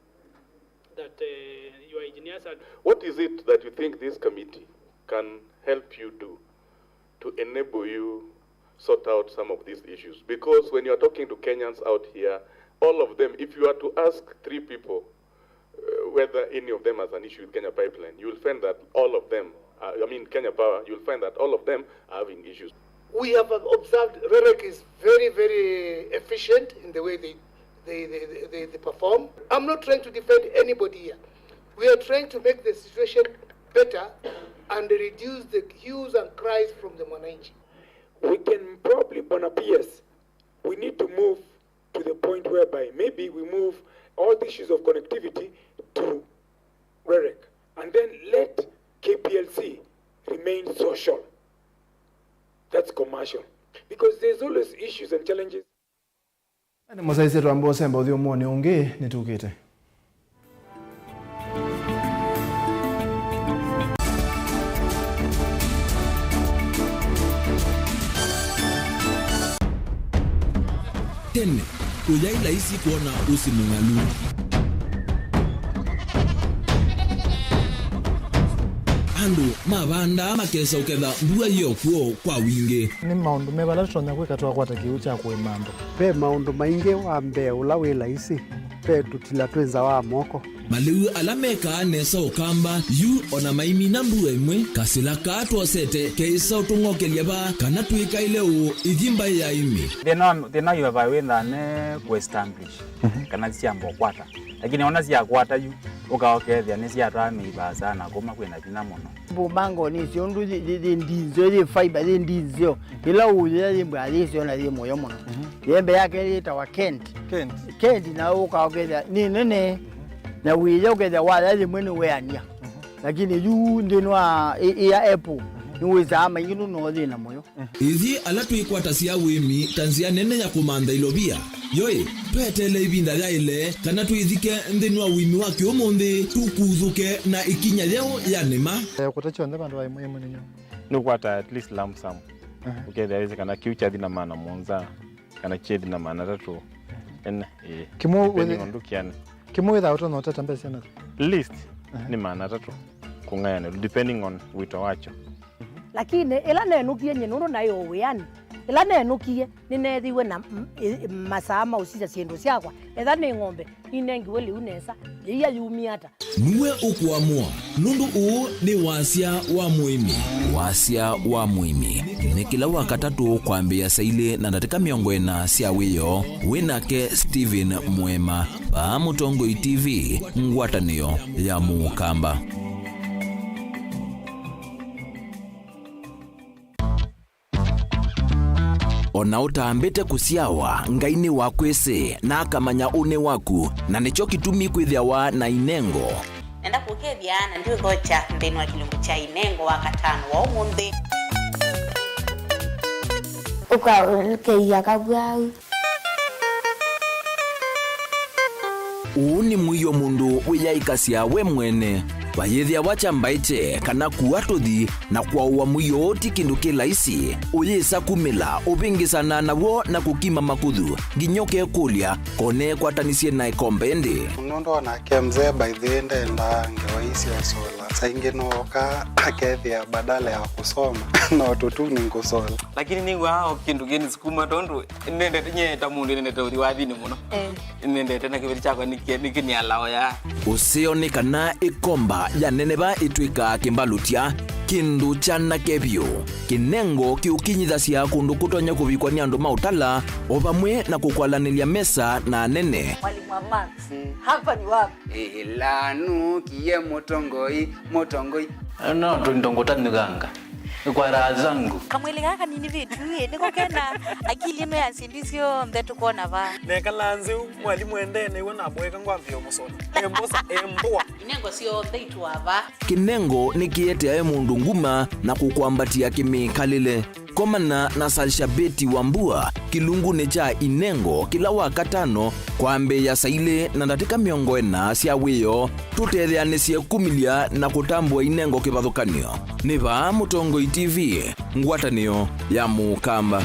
that, uh, your engineers are. What is it that you think this committee can help you do to enable you sort out some of these issues? Because when you are talking to Kenyans out here, all of them, if you are to ask three people, uh, whether any of them has an issue with Kenya Pipeline, you will find that all of them, uh, I mean Kenya Power, you will find that all of them are having issues. We have observed REREC is very, very efficient in the way they, they, they, they, they perform. I'm not trying to defend anybody here. We are trying to make the situation better and reduce the hues and cries from the mwananchi. We can probably, Bwana P S, we need to move to the point whereby maybe we move all the issues of connectivity to REREC and then let K P L C remain social. That's commercial. Because there's always issues and challenges. Nĩ mũsyaĩĩsye twambe ũsemba ũthyũmũonĩ ũngĩ nĩtũkĩte. Tene, kũyaĩ laisi kwona ũsĩ mũng'alu. Andũ mavandaa makesa ũketha mbua yĩ o kw'o kwa wingĩ. Nĩ maũndũ meva ala tũtonya kwĩka twakwata kĩw'ũ kya kũĩma andũ? Ve maũndũ maingĩ. Wa mbee ũla wĩ laisi Ve tũtila twĩ nza wa moko. Malĩu ala mekaa nesa Ũkamba, yu o na maimina mbua ĩmwe, kasĩla kaa twosete keĩsa ũtũng'okelya vaa kana twĩkaĩle ũũ ithi mbaĩ ya ĩmĩ. Thĩna wa, thĩna wa highway wĩthaa ne kũ establish, mhm, kana syamba ũkwata. Lakini ona syakwata yu, ũka ũkethĩa nĩsyatwaa mĩivaa sana kuma kwĩna vinya mũno. Mbumbango nĩ syo ũndũ yĩ, yĩ, yĩ ndinzeo, yĩ fiber, yĩ ndinzeo. Ĩla ũyĩa yĩ mbwa yĩ syo na yĩ mũyo mũno. Mhm. Yembe yake yĩtawa Kent. Kent. Kent na ũka ũkethĩa nĩ nene. Mhm. Na wĩya ũkethĩa waya yĩmwe nĩ weania. Mhm. Lakini yu nthĩnĩ wa ĩ, ĩ ya apple, mhm, nĩ wĩsaa maingĩ nũno thĩna mũyo. Ithyĩ ala twĩkwatasya ũĩmi ta nzĩa nene ya kũmantha ilovia, yoĩ, tweteele ĩvinda yaĩle kana twĩthike nthĩnĩ wa ũĩmi wa kĩũmũnthĩ, tũkuthũke na ĩkinya yeũ ya nĩma. Eh, kũta kyonthe vandũ wa ĩmwe ĩmwe nĩnyo. Nĩũkwata at least lump sum. Aha. Ũkethĩa wĩsĩ kana kĩu kyathi na maana mũonza, kana kyethi na maana atatũ. Ene, ĩĩ. Kĩmwe depending wĩthĩ- on ndũkĩanĩ. Kĩmwe wĩthaa ũtonya ũtata mbesa na? Least, aha, nĩ maana atatũ kũng'ayanĩlwa, depending on wĩto wakyo. Lakini ĩla nenũkie nyie nũndũ naĩ o wĩanĩ, ĩla nenũkie nĩneethiwe na m-, ĩ-, masaa ma ũsisya syĩndũ syakwa, etha nĩ ng'ombe, ninengiwe lĩu nesa, yĩia yumie ata? Nue ũkũamũa, nũndũ ũũ nĩ Wasya wa Mũĩmi. Wasya wa Mũĩmi nĩ kĩla Wakatatũ kwambĩĩa saa ilĩ na ndatĩka mĩongo ĩna sya wĩoo, wĩ nake Stephen Mũema, vaa Mũtongoi T V, ngwatanĩo ya Mũkamba. O na ũtambĩte kũsyawa, Ngai nĩwakwĩsĩ, na akamanya ũnĩ waku, na nĩkyo kĩtumi kwĩthĩawa na inengo. Nenda kũkethya na ndiũthokya nthĩnĩ wa kĩlungu kya inengo wa katano wa ũmũnthĩ. Ũkaũlũkĩia kavwau. Ũũ nĩ mũio mũndũ wĩyaĩkasya we mwene. Vayĩthĩawa kya mbaĩkye kana kua tũthi na kwaũa mũio ũũ ti kĩndũ kĩ laisi. Ũyĩsa kumĩla, ũvĩngĩsana naw'o na kũkima makũthũ, nginya ũkekũlya, ko neekwatanisye na ĩkombe ĩndĩ? Nũndũ o nake mzee by the way ndendaa ngewa ii sya ũsola. Saa ingĩ no oka akethĩa badala ya kũsoma no tũtuni ngũsola. Lakini nĩw'aa o kĩndũ kĩnĩsukuma tondũ nendete, nyie ta mũndũ nendete ũthi wathinĩ mũno. Eh. Nendete na kĩveti kyakwa nĩkĩ-, nĩkĩnialaoya. Ũseo nĩ kana ĩkomba ya neneva ĩtw'ĩkaa kĩmbalũtya, kĩndũ kyanake vyũ. Kĩnengo kĩũkinyithasya kũndũ kũtonya kũvikwa nĩ andũ ma ũtala, o vamwe na kũkwalanĩlya mesa na anene. Mwalimu wa maths, mm, hapa ni wapi? Ĩla nũkie mũtongoi, mũtongoi. No tũindo ngũtanyũkanga. Kwa raha zangu. Kamwĩlĩ kaa kanini vitu ĩ, nĩko kena akili ĩno ya syĩndũ syonthe tũkwona vaa. Nekala nzĩ, mwalimũ endee nĩw'o namũeka ngwambĩĩa ũmũsũna. Embosa, embũa. Inengo syonthe itũa vaa. Kĩnengo nĩkĩeteae mũndũ nguma na kũkwambatĩa kĩmĩkalĩle. Komana na Salshabeti Wambua kĩlungunĩ kya inengo kĩla wa katano kwambĩĩa saa ilĩ na ndatĩka mĩongo ĩna sya wĩoo. Tũtetheanĩsye kumĩlya na kũtambũa inengo kĩvathũkany'o. Nĩ vaa Mũtongoi T V, ngwatanĩo ya Mũkamba.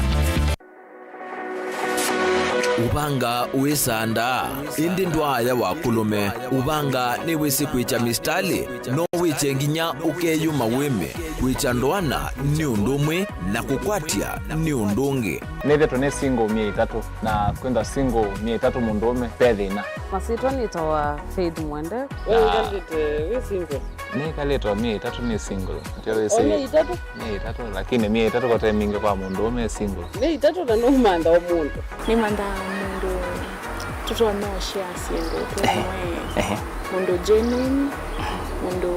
Ũvanga wĩsandaa, ĩndĩ ndwaaya wa kũlũme. Ũvanga nĩwĩsĩ kwĩkya mistalĩ, no wĩkye nginya ũkeyũma wĩme. Kwĩkya ndoana nĩ ũndũ ũmwe, na kũkwatya nĩ ũndũ ũngĩ. Nĩthĩtwe nĩ single myei ĩtatũ, na kwĩthwa single myei ĩtatũ mũndũũme, ve thĩna. Masyĩtwa nĩtawa Faith Mwende. Ũikalĩte wĩ single? Nĩkalĩte o myei ĩtatũ nĩ single. Ndio wĩsĩ. O myei ĩtatũ? Myei ĩtatũ, lakini myei ĩtatũ kote mingĩ kwa mũndũũme e single. Myei ĩtatũ na nũmantha o mũndũ. Nĩmanthaa mũndũ tũtonya ũshare syĩndũ twĩ. Ehe. Ĩmwe. Ehe. Mũndũ genuine, mũndũ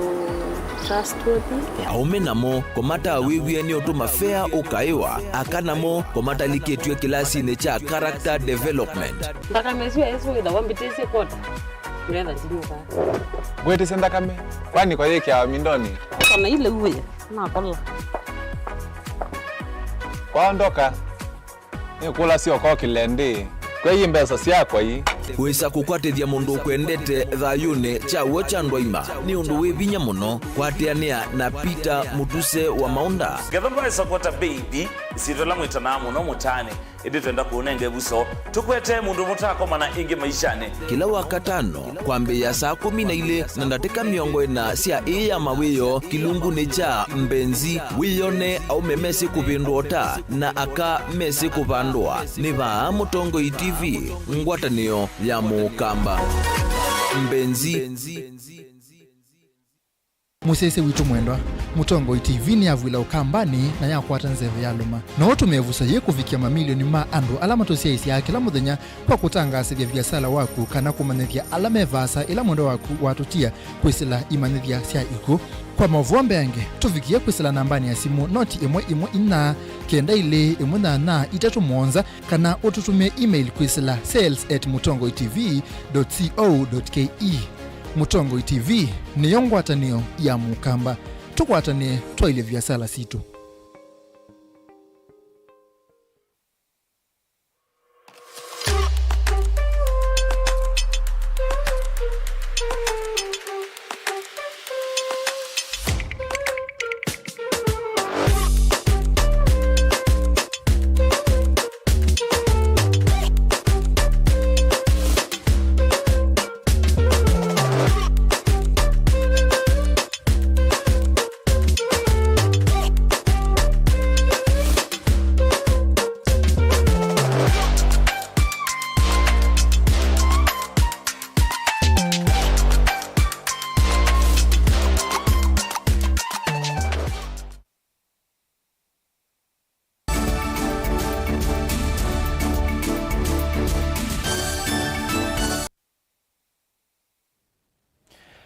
trustworthy. Aũme namo, kũmataawĩw'e nĩ ũtũma fea ũkaĩwa, aka namo, kũmatalikĩtw'e kĩlasinĩ kya character development. Nthakame ĩsu ya Yesũ wĩthawa mbĩtĩsye kwota, ngetha ndinyũka. Ngwĩtĩsye nthakame, kwani kwa yĩkĩawa mindonĩ? Kana ile uwe, nakola. Kwaondoka. Nĩkũlasya ũkokĩle ndĩ, kwei mbesa syakwa ii. Wĩsa kũkwatĩthya mũndũ ũkwendete thayũnĩ kya w'o kya ndwaima nĩ ũndũ wĩ vinya mũno. Kwatĩanĩa na Peter Mũtuse wa Maũnda. Ngetha ndwaĩsa kwata baby, Ĩsyĩtwa ĩla mwĩtanaa mũno mũtaanĩ, ĩndĩ twenda kũũnenga ĩvuso. Tũkwete mũndũ mũtakomana ĩngĩ maishanĩ. Kĩla Wakatano, kwambĩĩa saa kũmi na ilĩ na ndatĩka mĩongo ĩna sya ĩĩ ya mawĩoo kĩlungunĩ kya Mbenzi, wĩyone aũme mesĩ kũvĩndũa ũta na aka mesĩ kũvandũa. Nĩ vaa Mũtongoi T V, ngwatanĩo ya Mũkamba. Mbenzi. Mũsyaĩĩsya witũ mwendwa, Mũtongoi T V nĩyavw'ĩla Ũkambanĩ na yakwata nzeve yalũma. No ũtũme ĩvuso yĩĩ kũvikĩa mamilioni ma andũ ala matũsyaĩĩsyaa kĩla mũthenya kwa kũtangaasĩthya viasala waku kana kũmanyĩthya ala me vaasa ĩla mwendwa waku watũtia kwĩsĩla imanyĩthya sya ikw'ũ. Kwa maũvoo mbeange, tũvikĩe kwĩsĩla nambanĩ ya simũ noti ĩmwe ĩmwe inya kenda ilĩ ĩmwe nyanya itatũ mũonza kana ũtũtũmĩe email kwĩsĩla sales at mũtongoi T V dot co dot K E. Mũtongoi T V nĩyo ngwatanĩo ya Mũkamba. Tũkwatanĩe twaĩlye viasala sitũ.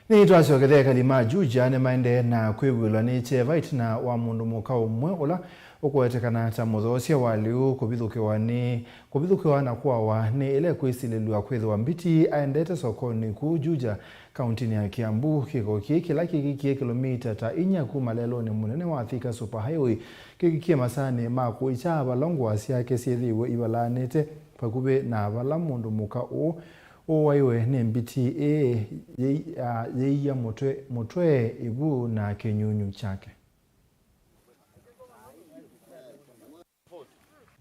Nĩtwasyokethya ekali ma Juja nĩmaendee na kwĩvw'ĩlwa nĩ kyeva ĩtina wa mũndũ mũka ũmwe ũla ũkũetekana ta mũthoosya wa lĩu kũvithũkĩwa nĩ, kũvithũkĩwa na kũawa nĩ ĩla ĩkwĩsilĩlw'a kwĩthĩwa Mbiti aendete sokonĩ kũu Juja, kauntinĩ ya Kiambu. Kĩko kĩĩ kĩla kĩkikie kĩlomita ta inya kuma lelũnĩ mũnene wa Thika Superhighway kĩkikie masaanĩ ma kũikya vala ngũa syake syĩthĩiwe ivalaanĩte vakuvĩ na vala mũndũ mũka ũũ ũwaiwe nĩ Mbiti ĩĩ yĩi-, a, yĩiya mũtwe, mũtwe, ĩvu na kĩnyunyu kyake.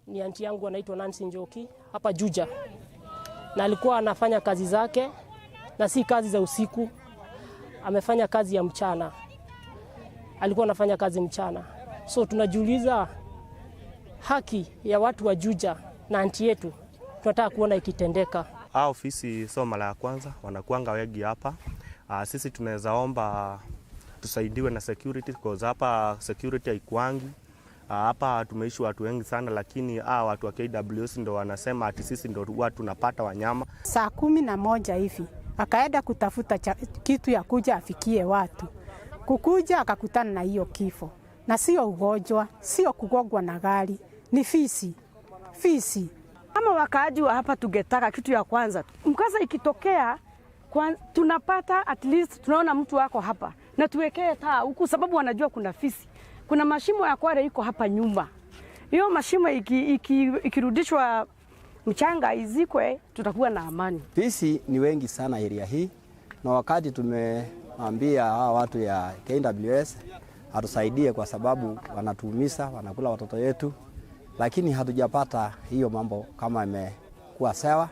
Ni aunti yangu anaitwa Nancy Njoki, hapa Juja. Na alikuwa anafanya kazi zake, na si kazi za usiku. Amefanya kazi ya mchana. Alikuwa anafanya kazi mchana. So tunajiuliza haki ya watu wa Juja na aunti yetu, tunataka kuona ikitendeka. Hao fisi sio mara ya kwanza, wanakuanga wengi hapa. Ah, sisi tunaweza omba tusaidiwe na security, 'cause hapa security haikuangi. Ah, hapa tumeishi watu wengi sana, lakini hawa watu wa K W S ndo wanasema ati sisi ndo huwa tunapata wanyama. Saa kumi na moja hivi, akaenda kutafuta cha-, kitu ya kuja afikie watu. Kukuja akakutana na hiyo kifo. Na sio ugonjwa, sio kugongwa na gari, ni fisi. Fisi. Kama wakaaji wa hapa tungetaka kitu ya kwanza, mkasa ikitokea, kwa, tunapata at least tunaona mtu wako hapa. Na tuwekee taa huku sababu wanajua kuna fisi. Kuna mashimo ya kware iko hapa nyuma. Hiyo mashimo iki-, iki-, ikirudishwa mchanga izikwe, tutakuwa na amani. Fisi ni wengi sana area hii, na wakati tumeambia hawa watu ya K W S atusaidie kwa sababu wanatuumiza, wanakula watoto yetu, lakini hatujapata hiyo mambo kama imekuwa sawa.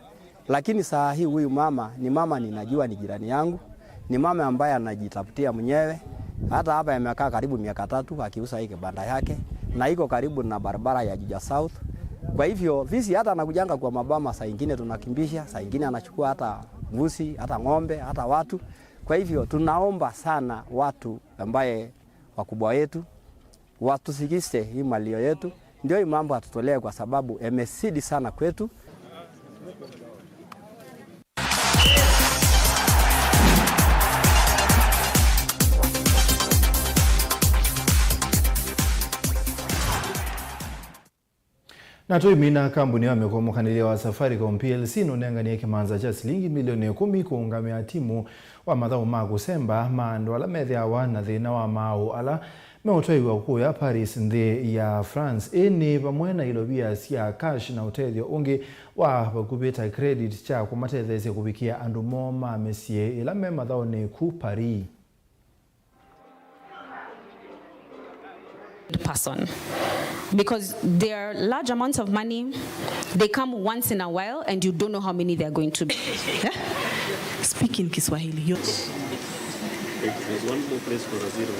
Lakini saa hii huyu mama ni mama ninajua ni jirani yangu, ni mama ambaye anajitafutia mwenyewe. Hata hapa amekaa karibu miaka tatu akiuza hii kibanda yake, na iko karibu na barabara ya Juja South. Kwa hivyo, fisi hata anakujanga kwa maboma, saa ingine tunakimbisha, saa ingine anachukua hata mbuzi, hata ng'ombe, hata watu. Kwa hivyo, tunaomba sana watu ambaye wakubwa wetu, watusikize hii malio yetu, ndio hii mambo atutolee kwa sababu yamezidi sana kwetu. Na tũimina, kambuni ya mĩkũmũkanĩlyo wa Safaricom P L C nũnenganie kĩmanza kya silingi milioni ĩkũmi kũũngamĩa timu wa mathaũ ma kũsemba ma andũ ala methĩawa na thĩna wa maaũ ala meũtwaĩwa kũya Paris, nthĩ ya France. Ĩĩ nĩ vamwe na ilovia sya cash na ũtethyo ũngĩ wa vakuvĩ ta credit kya kũmatetheesya kũvikĩa andũ moo ma mĩsyĩ ĩla me mathaũnĩ ku Paris. person, because they are large amounts of money. They come once in a while and you don't know how many they are going to be. Yeah? Speak in Kiswahili. Yo- There's one more place for a zero.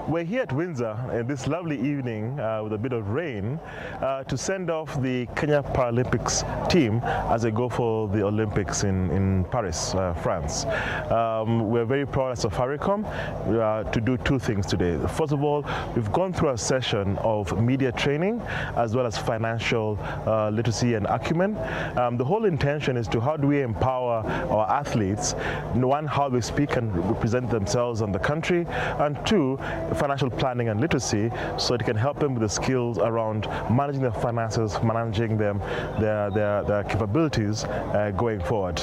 We're here at Windsor in this lovely evening, uh, with a bit of rain, uh, to send off the Kenya Paralympics team as they go for the Olympics in, in Paris, uh, France. Um, we're very proud at Safaricom, uh, to do two things today. First of all, we've gone through a session of media training as well as financial, uh, literacy and acumen. Um, the whole intention is to, how do we empower our athletes, one, how they speak and represent themselves and the country, and two, financial planning and literacy, so it can help them with the skills around managing their finances, managing them, their, their, their capabilities, uh, going forward.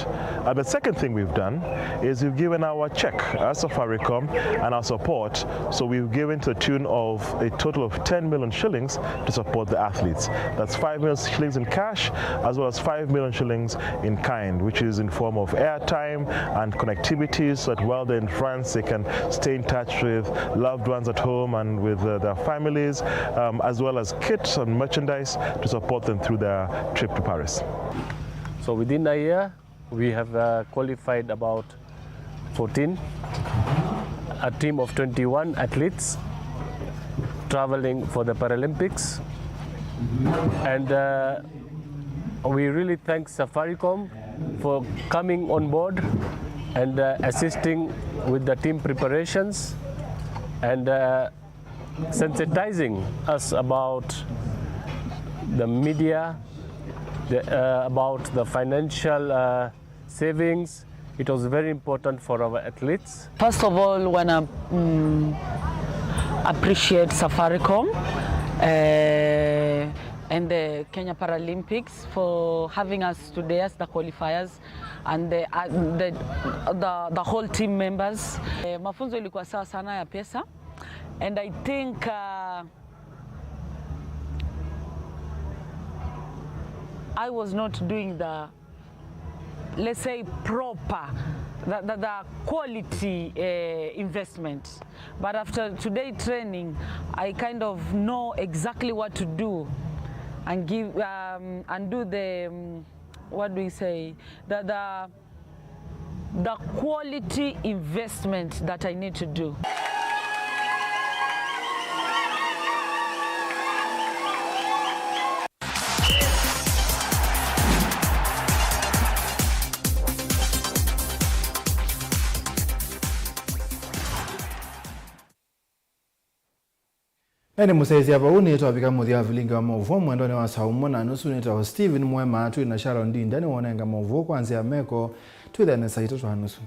And the second thing we've done is we've given our check as Safaricom and our support. So we've given to the tune of a total of ten million shillings to support the athletes. That's five million shillings in cash, as well as five million shillings in kind, which is in form of airtime and connectivity, so that while they're in France, they can stay in touch with loved ones at home and with, uh, their families, um, as well as kits and merchandise to support them through their trip to Paris. So within a year, we have, uh, qualified about fourteen, a team of twenty-one athletes traveling for the Paralympics. And, uh, we really thank Safaricom for coming on board and, uh, assisting with the team preparations and, uh, sensitizing us about the media, the, uh, about the financial, uh, savings. It was very important for our athletes. First of all, wanna, mm, appreciate Safaricom, eh, and the Kenya Paralympics for having us today as the qualifiers and the, uh, the, the, the whole team members. Eh, mafunzo ilikuwa sawa sana ya pesa, and I think, uh, I was not doing the, let's say, proper, the, the, the quality, uh, investment. But after today training, I kind of know exactly what to do and give, um, and do the, um, what do we say, the, the, the quality investment that I need to do. Na nĩ mũsyaĩĩsya vau nĩtwavika mũthya wa vilingi wa maũvoo mwendonĩ wa saa ũmwe na nusu. Nĩtawa Steven Mwema, twĩ na Sharon Ndinda nĩwonenga maũvoo kwa nzĩa ya meko. Twĩthĩane saa itatũ na nusu.